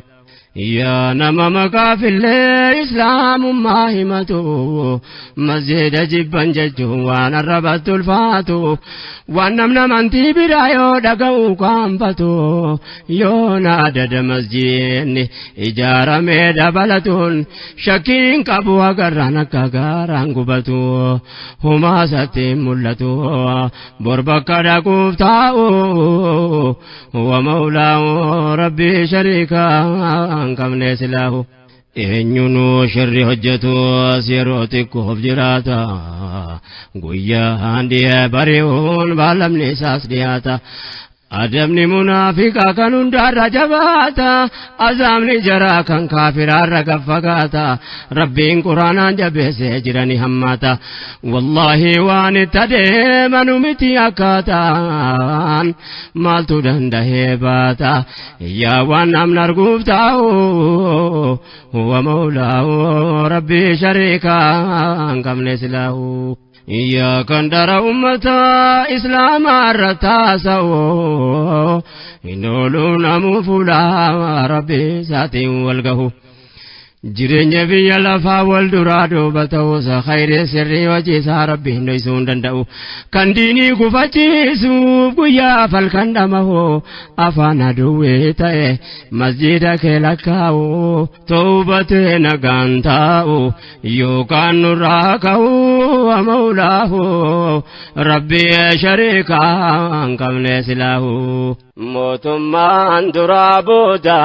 Yaa nama maqaafillee islaamummaa himatu masjida jibban jechuun waan arrabatti ulfaatu waan namni amantii biraa yoo dhaga'u kaanfatu yoo naadada masjidni ijaaramee dabalatuun shakkiin qabu agarraan akka gaaraan gubatu humaasatti mul'atu bor bakka dhaquuf taa'u huwa mawlaahu rabbii shariikaa hin qabne silaahu. Eenyunuu sharri hojjetu as yeroo xiqqoof jiraata guyyaan dhiyee bari'uun baalamni isaas dhiyaata. Adabni munaafiqaa kan hundaarra jabaata, azaabni jaraa kan kaafiraarra gaffagaata. Rabbiin quraanaan jabeessee jirani hammaata. Wallaahi waan itti adeemanu miti akkaataan maaltu dandahee baata. Yaa waan namni arguuf taa'u huwa mawlaahu rabbii shariikaa hin qabne silaahu. Yaa kan dara ummata islaamaa irra taasa'u hin oolu namuu fuula rabbii isaatiin wal gahu. Jireenya biyya lafaa wal duraa duuba ta'uusa khayrii sirrii hojii isaa rabbiin dhoysuu hin danda'u. Kan diinii gufachiisuuf guyyaa falkan dhamahu afaan aduwwee ta'e masjiida kee lakkaa'u toobatee nagaan taa'u yookaan nurraa ka'u mawlaahu rabbii shariikaa hin qabne silaahu. Mootummaan duraa booda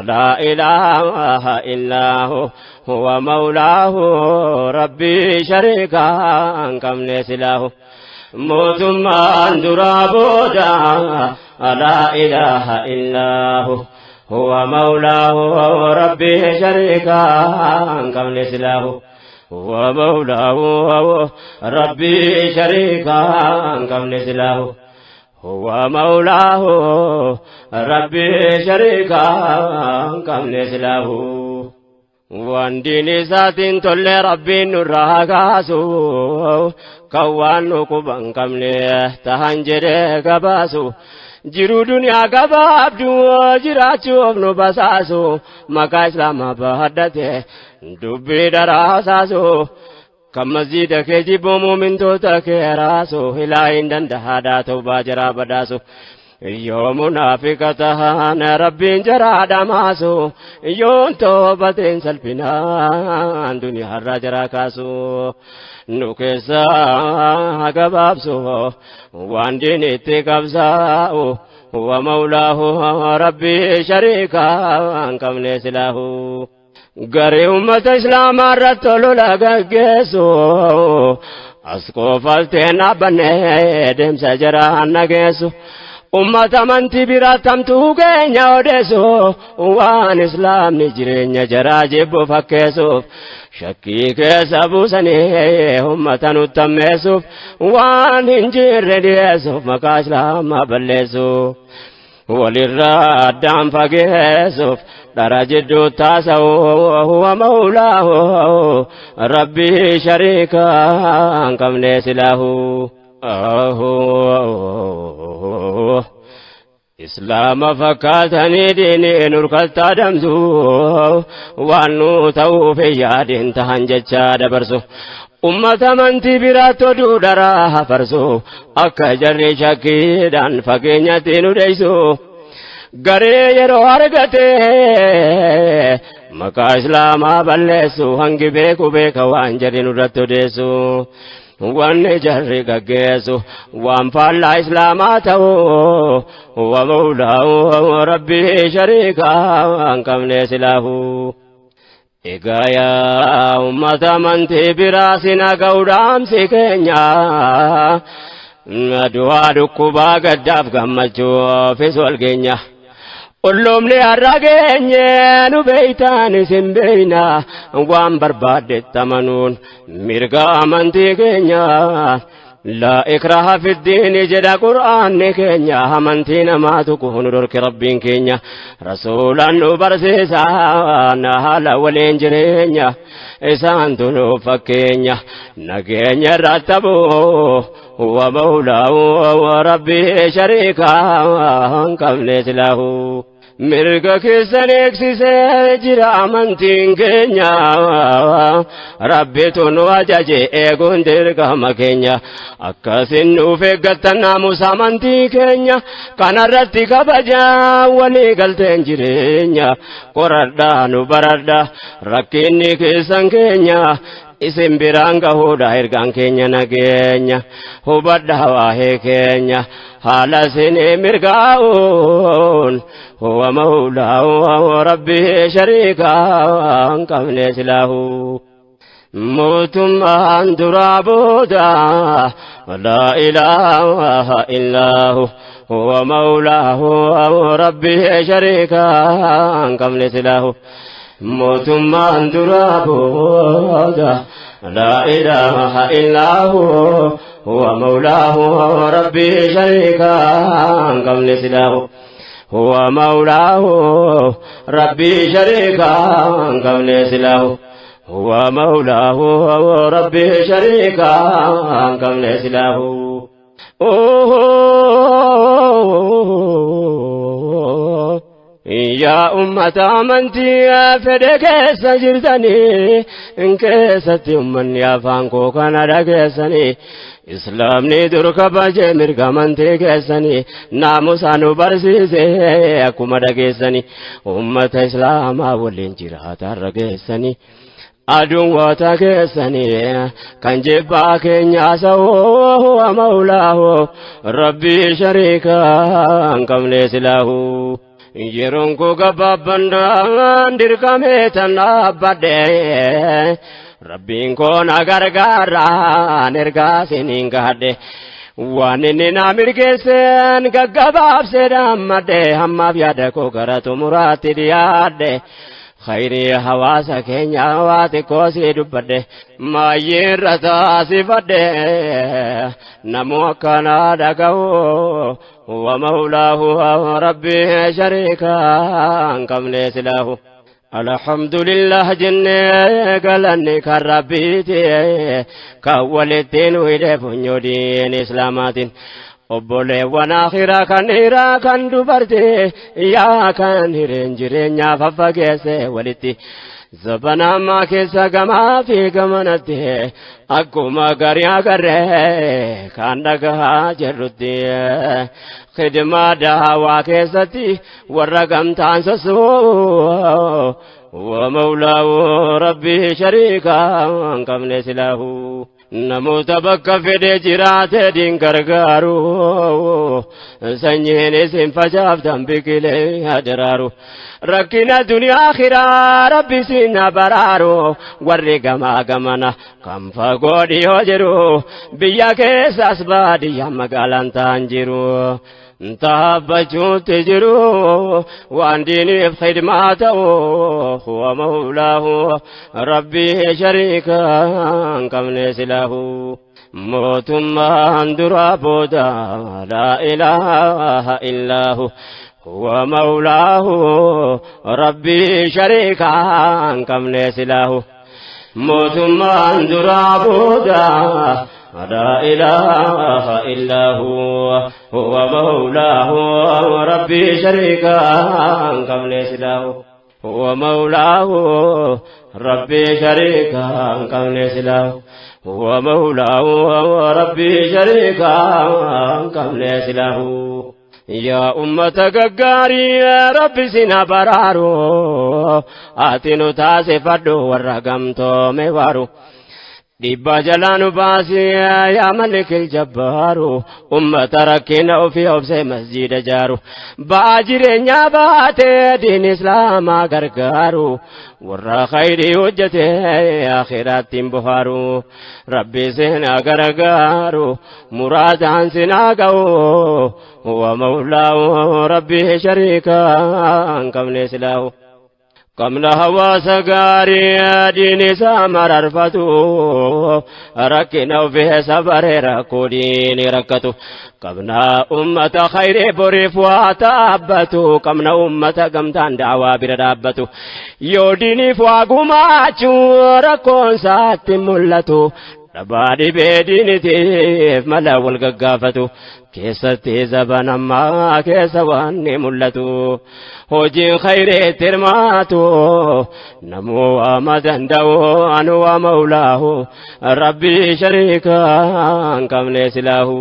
laa ilaaha illaahu huwa mawlaahu rabbii shariikaa hin qabne silaahu. Mootummaan duraa booda laa ilaaha illaahu huwa mawlaahu rabbii shariikaa hin qabne silaahu. Huwa mawlaahu rabbii shariikaa hin qabne silaahu. Huwa mawlaahu rabbii shariikaa hin qabne silaahu. Waan diin isaatiin tolle rabbiin nurraa haa kaasu, kan waan nu quba hin qabne tahan jedhee gabaasu. Jiruu duniyaa gabaabduu jiraachuuf nu basaasu, maqaa islaamaa bahaddate dubbii daraasaasu. Kan masjiida kee jibbuu muumintoota kee raasu, ilaa hin dandahaadhaa tawbaa jaraa badaasu. Yoo munaafiqa tahan rabbiin jaraa dhamaasu, yoon toobateen salphinaan duniyaarraa jaraa kaasu. Nu keessaa gabaabsu waan diinitti qabsaa'u, huwa mawlaahu rabbii shariikaa hin qabne silaahu. Garee uummata islaamaa irratti olola gaggeessu as qofalteen dhaabbannee deemsa jaraa nageessu. Ummata amantii biraatti hamtuu keenya odeessu waan islaamni jireenya jaraa jibbu fakkeessuuf shakkii keessa buusanii ummata nutti hammeessuuf waan hin jirre dhiyeessuuf maqaa islaamaa balleessu. Walirraa addaan fageessuuf dhara jidduu taasa'u huwa mawlaahu rabbii shariikaa hin qabne silaahu. Islaama fakkaatanii diinii nurkatti adamsu waan nu ta'uuf yaadin tahan jecha dabarsu. Ummata amantii biraatti oduu dharaa hafarsu akka jarri shakkiidhaan fageenyatti nu dheessu. Garee yeroo argate maqaa islaamaa balleessu hangi beeku beeka waan jarri nurratti odeessu. Wanni jarri gaggeessu waan faallaa islaamaa ta'u huwa mawlaahu rabbii shariikaa hin qabne silaahu. Egaa yaa ummata amantii biraa sina ga'uudhaamsi keenya du'aa dhukkubaa gaddaaf gammachuufis wal geenya. Olloomni har'a geenye nu beeytaan isin beeyna waan barbaaddetti amanuun mirga amantii keenya. Laa ikraha fiddiini jedha qur'aanni keenya amantii namaa tuqu nu dhorke rabbiin keenya. Rasuulaan nu barsiisa haala waliin jireenya isaantu nu fakkeenya nageenya irratti ta'uu huwa mawlaahu rabbii shariikaa hin qabne silaahu. Mirga keessan eegsisee jira amantiin keenya rabbitu nu ajaje eeguun dirqama keenya akkasin nuuf eeggattan naamusa amantii keenya kanarratti kabajaa walii galteen jireenya qoradhaa nu baradhaa rakkinni keessan keenya isin biraan gahuudha ergaan keenya nageenya hubadhaa waa'ee keenya haala isinii mirgaa'uun huwa mawlaahu rabbii shariikaa hin qabne silaahu. Mootummaan duraa booda laa ilaaha illaahu هو مولاه ربي شريكا قبل سلاه موتمان درابودا لا إله إلا هو هو مولاه ربي شريكا قبل سلاه هو مولاه ربي شريكا قبل سلاه هو مولاه ربي شريكا قبل سلاه يا أمة أمنتي فدك سجرتني إن كيست أمني أفانكو كان ركسني إسلامني درك بجي مرقمنتي كيسني ناموسانو برسيسي أكما ركسني أمة إسلام أولين جراتا ركسني aduun keessanii kan jibbaa keenya sa'oo huwa mawlaahu rabbii shariikaa hin qabne silaahu. Yeroon koo gabaabbannaan dirqamee tan dhaabbadhe rabbiin koo na gargaaraan ergaa siniin gaadhe. Waan inni na mirgeesseen gaggabaabsee dhaammadhe hammaaf yaada koo gara xumuraatti dhiyaadhe. خيري حواسا كينيا واتي كوسي دبده ما يرتا سفده نمو كان دغو ومولاه ربي شريكا قبل سلاه الحمد لله جنة قالني كربيتي كولتين ويده فنيودين اسلاماتين obboleewwan akhiraa kan dhiiraa kan dubartii yaa kan hireen jireenyaa faffageesse walitti zabana ammaa keessa gamaa fi gamanatti akkuma garii agarree kan dhagahaa jirrutti khidmaa daawaa keessatti warra gamtaan sossoo ومولاه ربي شريكا قبل سلاه namoota bakka fedhe jiraate diin gargaaru sanyiin isin facaaftan biqilee hadaraaru rakkina duniyaa akhiraa rabbi isin baraaru warri gamaa gamana kan fagoo dhiyoo jiru biyya keessas baadiyyaa magaalaan ta'an jiru. Taabbachuutti jiru waan diiniif khidmaa ta'u huwa mawlaahu rabbii shariikaa hin qabne silaahu mootummaan duraa booda laa ilaaha illaahu huwa mawlaahu rabbii shariikaa hin qabne silaahu mootummaan duraa booda لا إله إلا هو هو مولاه ربي شريكا قبل سلاه هو مولاه ربي شريكا قبل سلاه هو مولاه ربي شريكا قبل سلاه يا أمة غغاري ربي سنا برارو آتنو تاسفدو ورغمتو ميوارو dhibba jalaanu baasii yaa malikil jabbaaru ummata rakkina ofii obsee masjiida jaaru ba'aa jireenyaa baatee diin islaamaa gargaaru warra khayrii hojjete akhiraatti hin bohaaru rabbi seenaa gargaaru muraadaan sinaa ga'u huwa mawlaahu rabbi shariikaa hin qabne silaahu. قمنا هوا سغاري دين سامر عرفتو ركنا فيه صبر ركودين ركتو قمنا أمة خير بريف واتابتو قمنا أمة قمتان دعوة بردابتو يوديني فواقماتو ركون سات ملتو Dhabaadhi beediinitiif mala wal gaggaafatu keessatti zaban ammaa keessa waan ni mul'atu hojiin khayreetti hirmaatu namuu waama danda'u anu waa mawlaahu rabbii shariikaa hin qabne silaahu.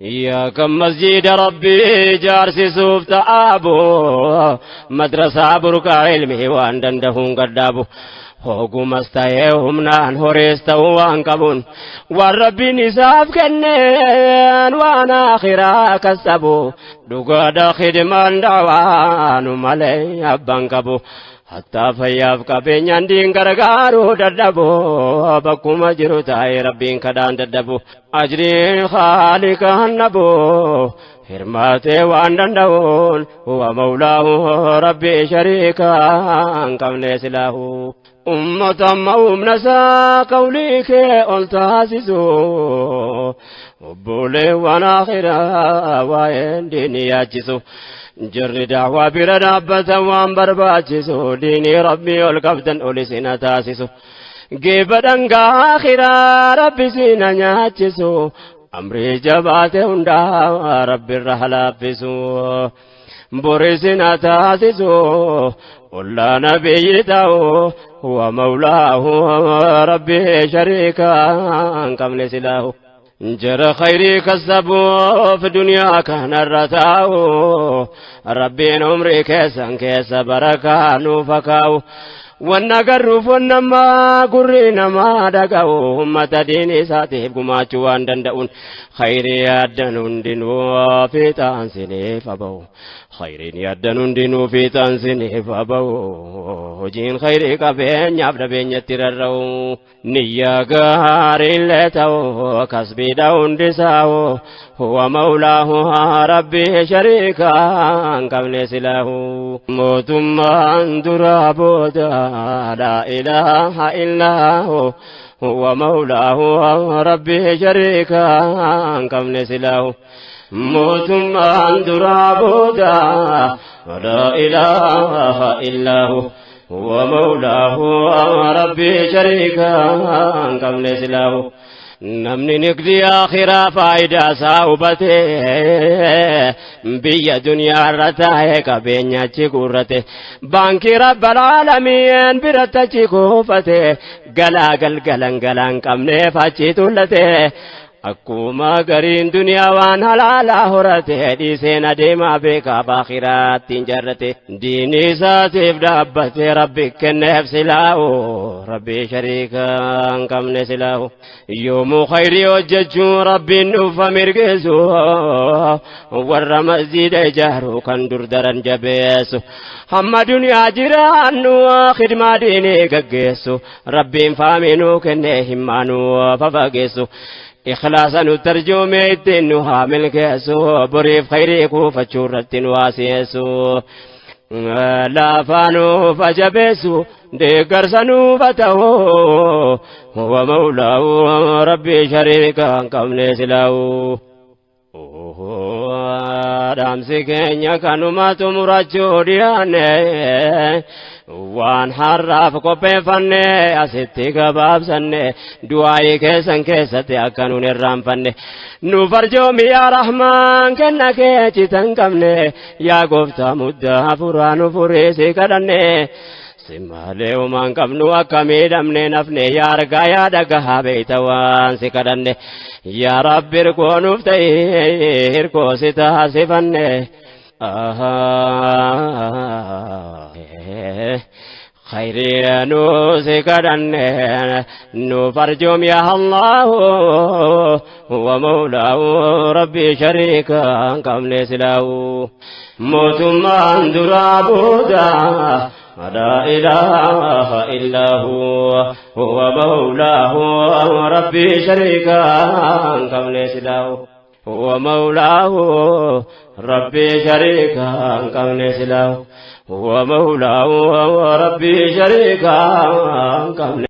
يا كم مسجد ربي جارسي سوف تآبو مدرسة بركة علمي وان دندهون قدابو Hogumas ta'ee humnaan horees ta'uu waan qabuun waan rabbiin isaaf kenneen waan akhiraa kasabu dhugaadha khidmaan daawaanu malee abbaan qabu. Hattaa fayyaaf qabeenyaan diin gargaaruu dadhabu bakkuma jiru taa'ee rabbiin kadhaan dadhabu ajriin haalikaan dhabu hirmaatee waan danda'uun huwa mawlaahu rabbii shariikaan qabne silaahu. Ummata amma humna isaa qawlii kee ol taasisu obboleewwan akhiraa waa'een diinii yaachisu. Jarri daawwaa bira dhaabbatan waan barbaachisu diinii rabbii ol qabdan ol isin taasisu. Geeba dhangaa akhiraa rabbi isin nyaachisu amrii jabaate hundaa rabbirra halaaffisu. Bori isin taasisu ollaa nabiyyi ta'u huwa mawlaahu rabbii shariikaan qabne silaahu. Jara khayrii kasabuuf duniyaa kanarra taa'u rabbiin umrii keessan keessa barakaa nuuf kaa'u. Wanna garruuf wanna ammaa gurri namaa dhaga'u ummata diinii isaatiif gumaachuu waan danda'uun khayrii yaaddan hundinuu fiixaan siniif haba'u. Khayriin yaaddan hundinuu fiixaan siniif haba'u. Hojiin khayrii qabeenyaaf dhabeenyatti rarra'u. Niyyaa gaariillee ta'u kasbiidha hundisaa'u huwa mawlaahu rabbii shariikaan qabne silaahu. Mootummaan duraa booda laa ilaaha illaahu huwa mawlaahu rabbii shariikaan qabne silaahu. Mootummaan duraa booda laa ilaaha illaahu هو مولاه ربي شريكا قبل سلاه. Namni nigdi akhiraa faayidaa isaa hubatee biyya duniyaa irra taa'ee qabeenya achi guurrate baankii rabbal aalamiin biratti achi kuufate galaa galgalan galaan qabneef achi tullate akkuma gariin duniyaa waan halaalaa horate dhiiseen adeemaa beekaaf akhiraatti hin jaarrate diinii isaatiif dhaabbate rabbi kenneef silaa'u rabbi shariikaa hin qabne silaa'u yoomuu khayrii hojjechuu rabbiin dhufa mirgeessu warra masjiida ijaaru kan dur daran jabeessu hamma duniyaa jiraannu khidmaa diinii gaggeessu rabbiin faaminuu kennee himmaanuu fafageessu. Ikhlaasa nu tarjuumee ittiin nu haa milkeessu boriif khayrii kuufachuu irratti nu haa si'eessu. Laafaa nuuf ajabeessu deeggarsa nuuf haa ta'u huwa mawlaahu rabbii shariika hin qabne silaa'u. Dhaamsi keenya kanuma xumurachuu dhiyaanne waan har'aaf qopheeffanne asitti gabaabsanne du'aayii keessan keessatti akka nuun irraanfanne nu farjoomi yaa rahmaan kenna kee citan qabne yaa gooftaa muddaa furaa nu furii si kadhanne simaalee uumaan qabnu akka miidhamne nafne yaa argaa yaa dhagahaa beeyta waan si kadhanne yaa rabbi hirkoo nuuf ta'e hirkoo si taasifanne. Khayrii nu si kadhanne nu farjoom yaa Allahu huwa mawlaahu rabbi shariika hin qabne silaahu. Mootummaan duraa booda لا إله إلا هو هو مولاه ربي شريكا قبل سلاه هو مولاه ربي شريكا قبل سلاه هو مولاه ربي شريكا قبل.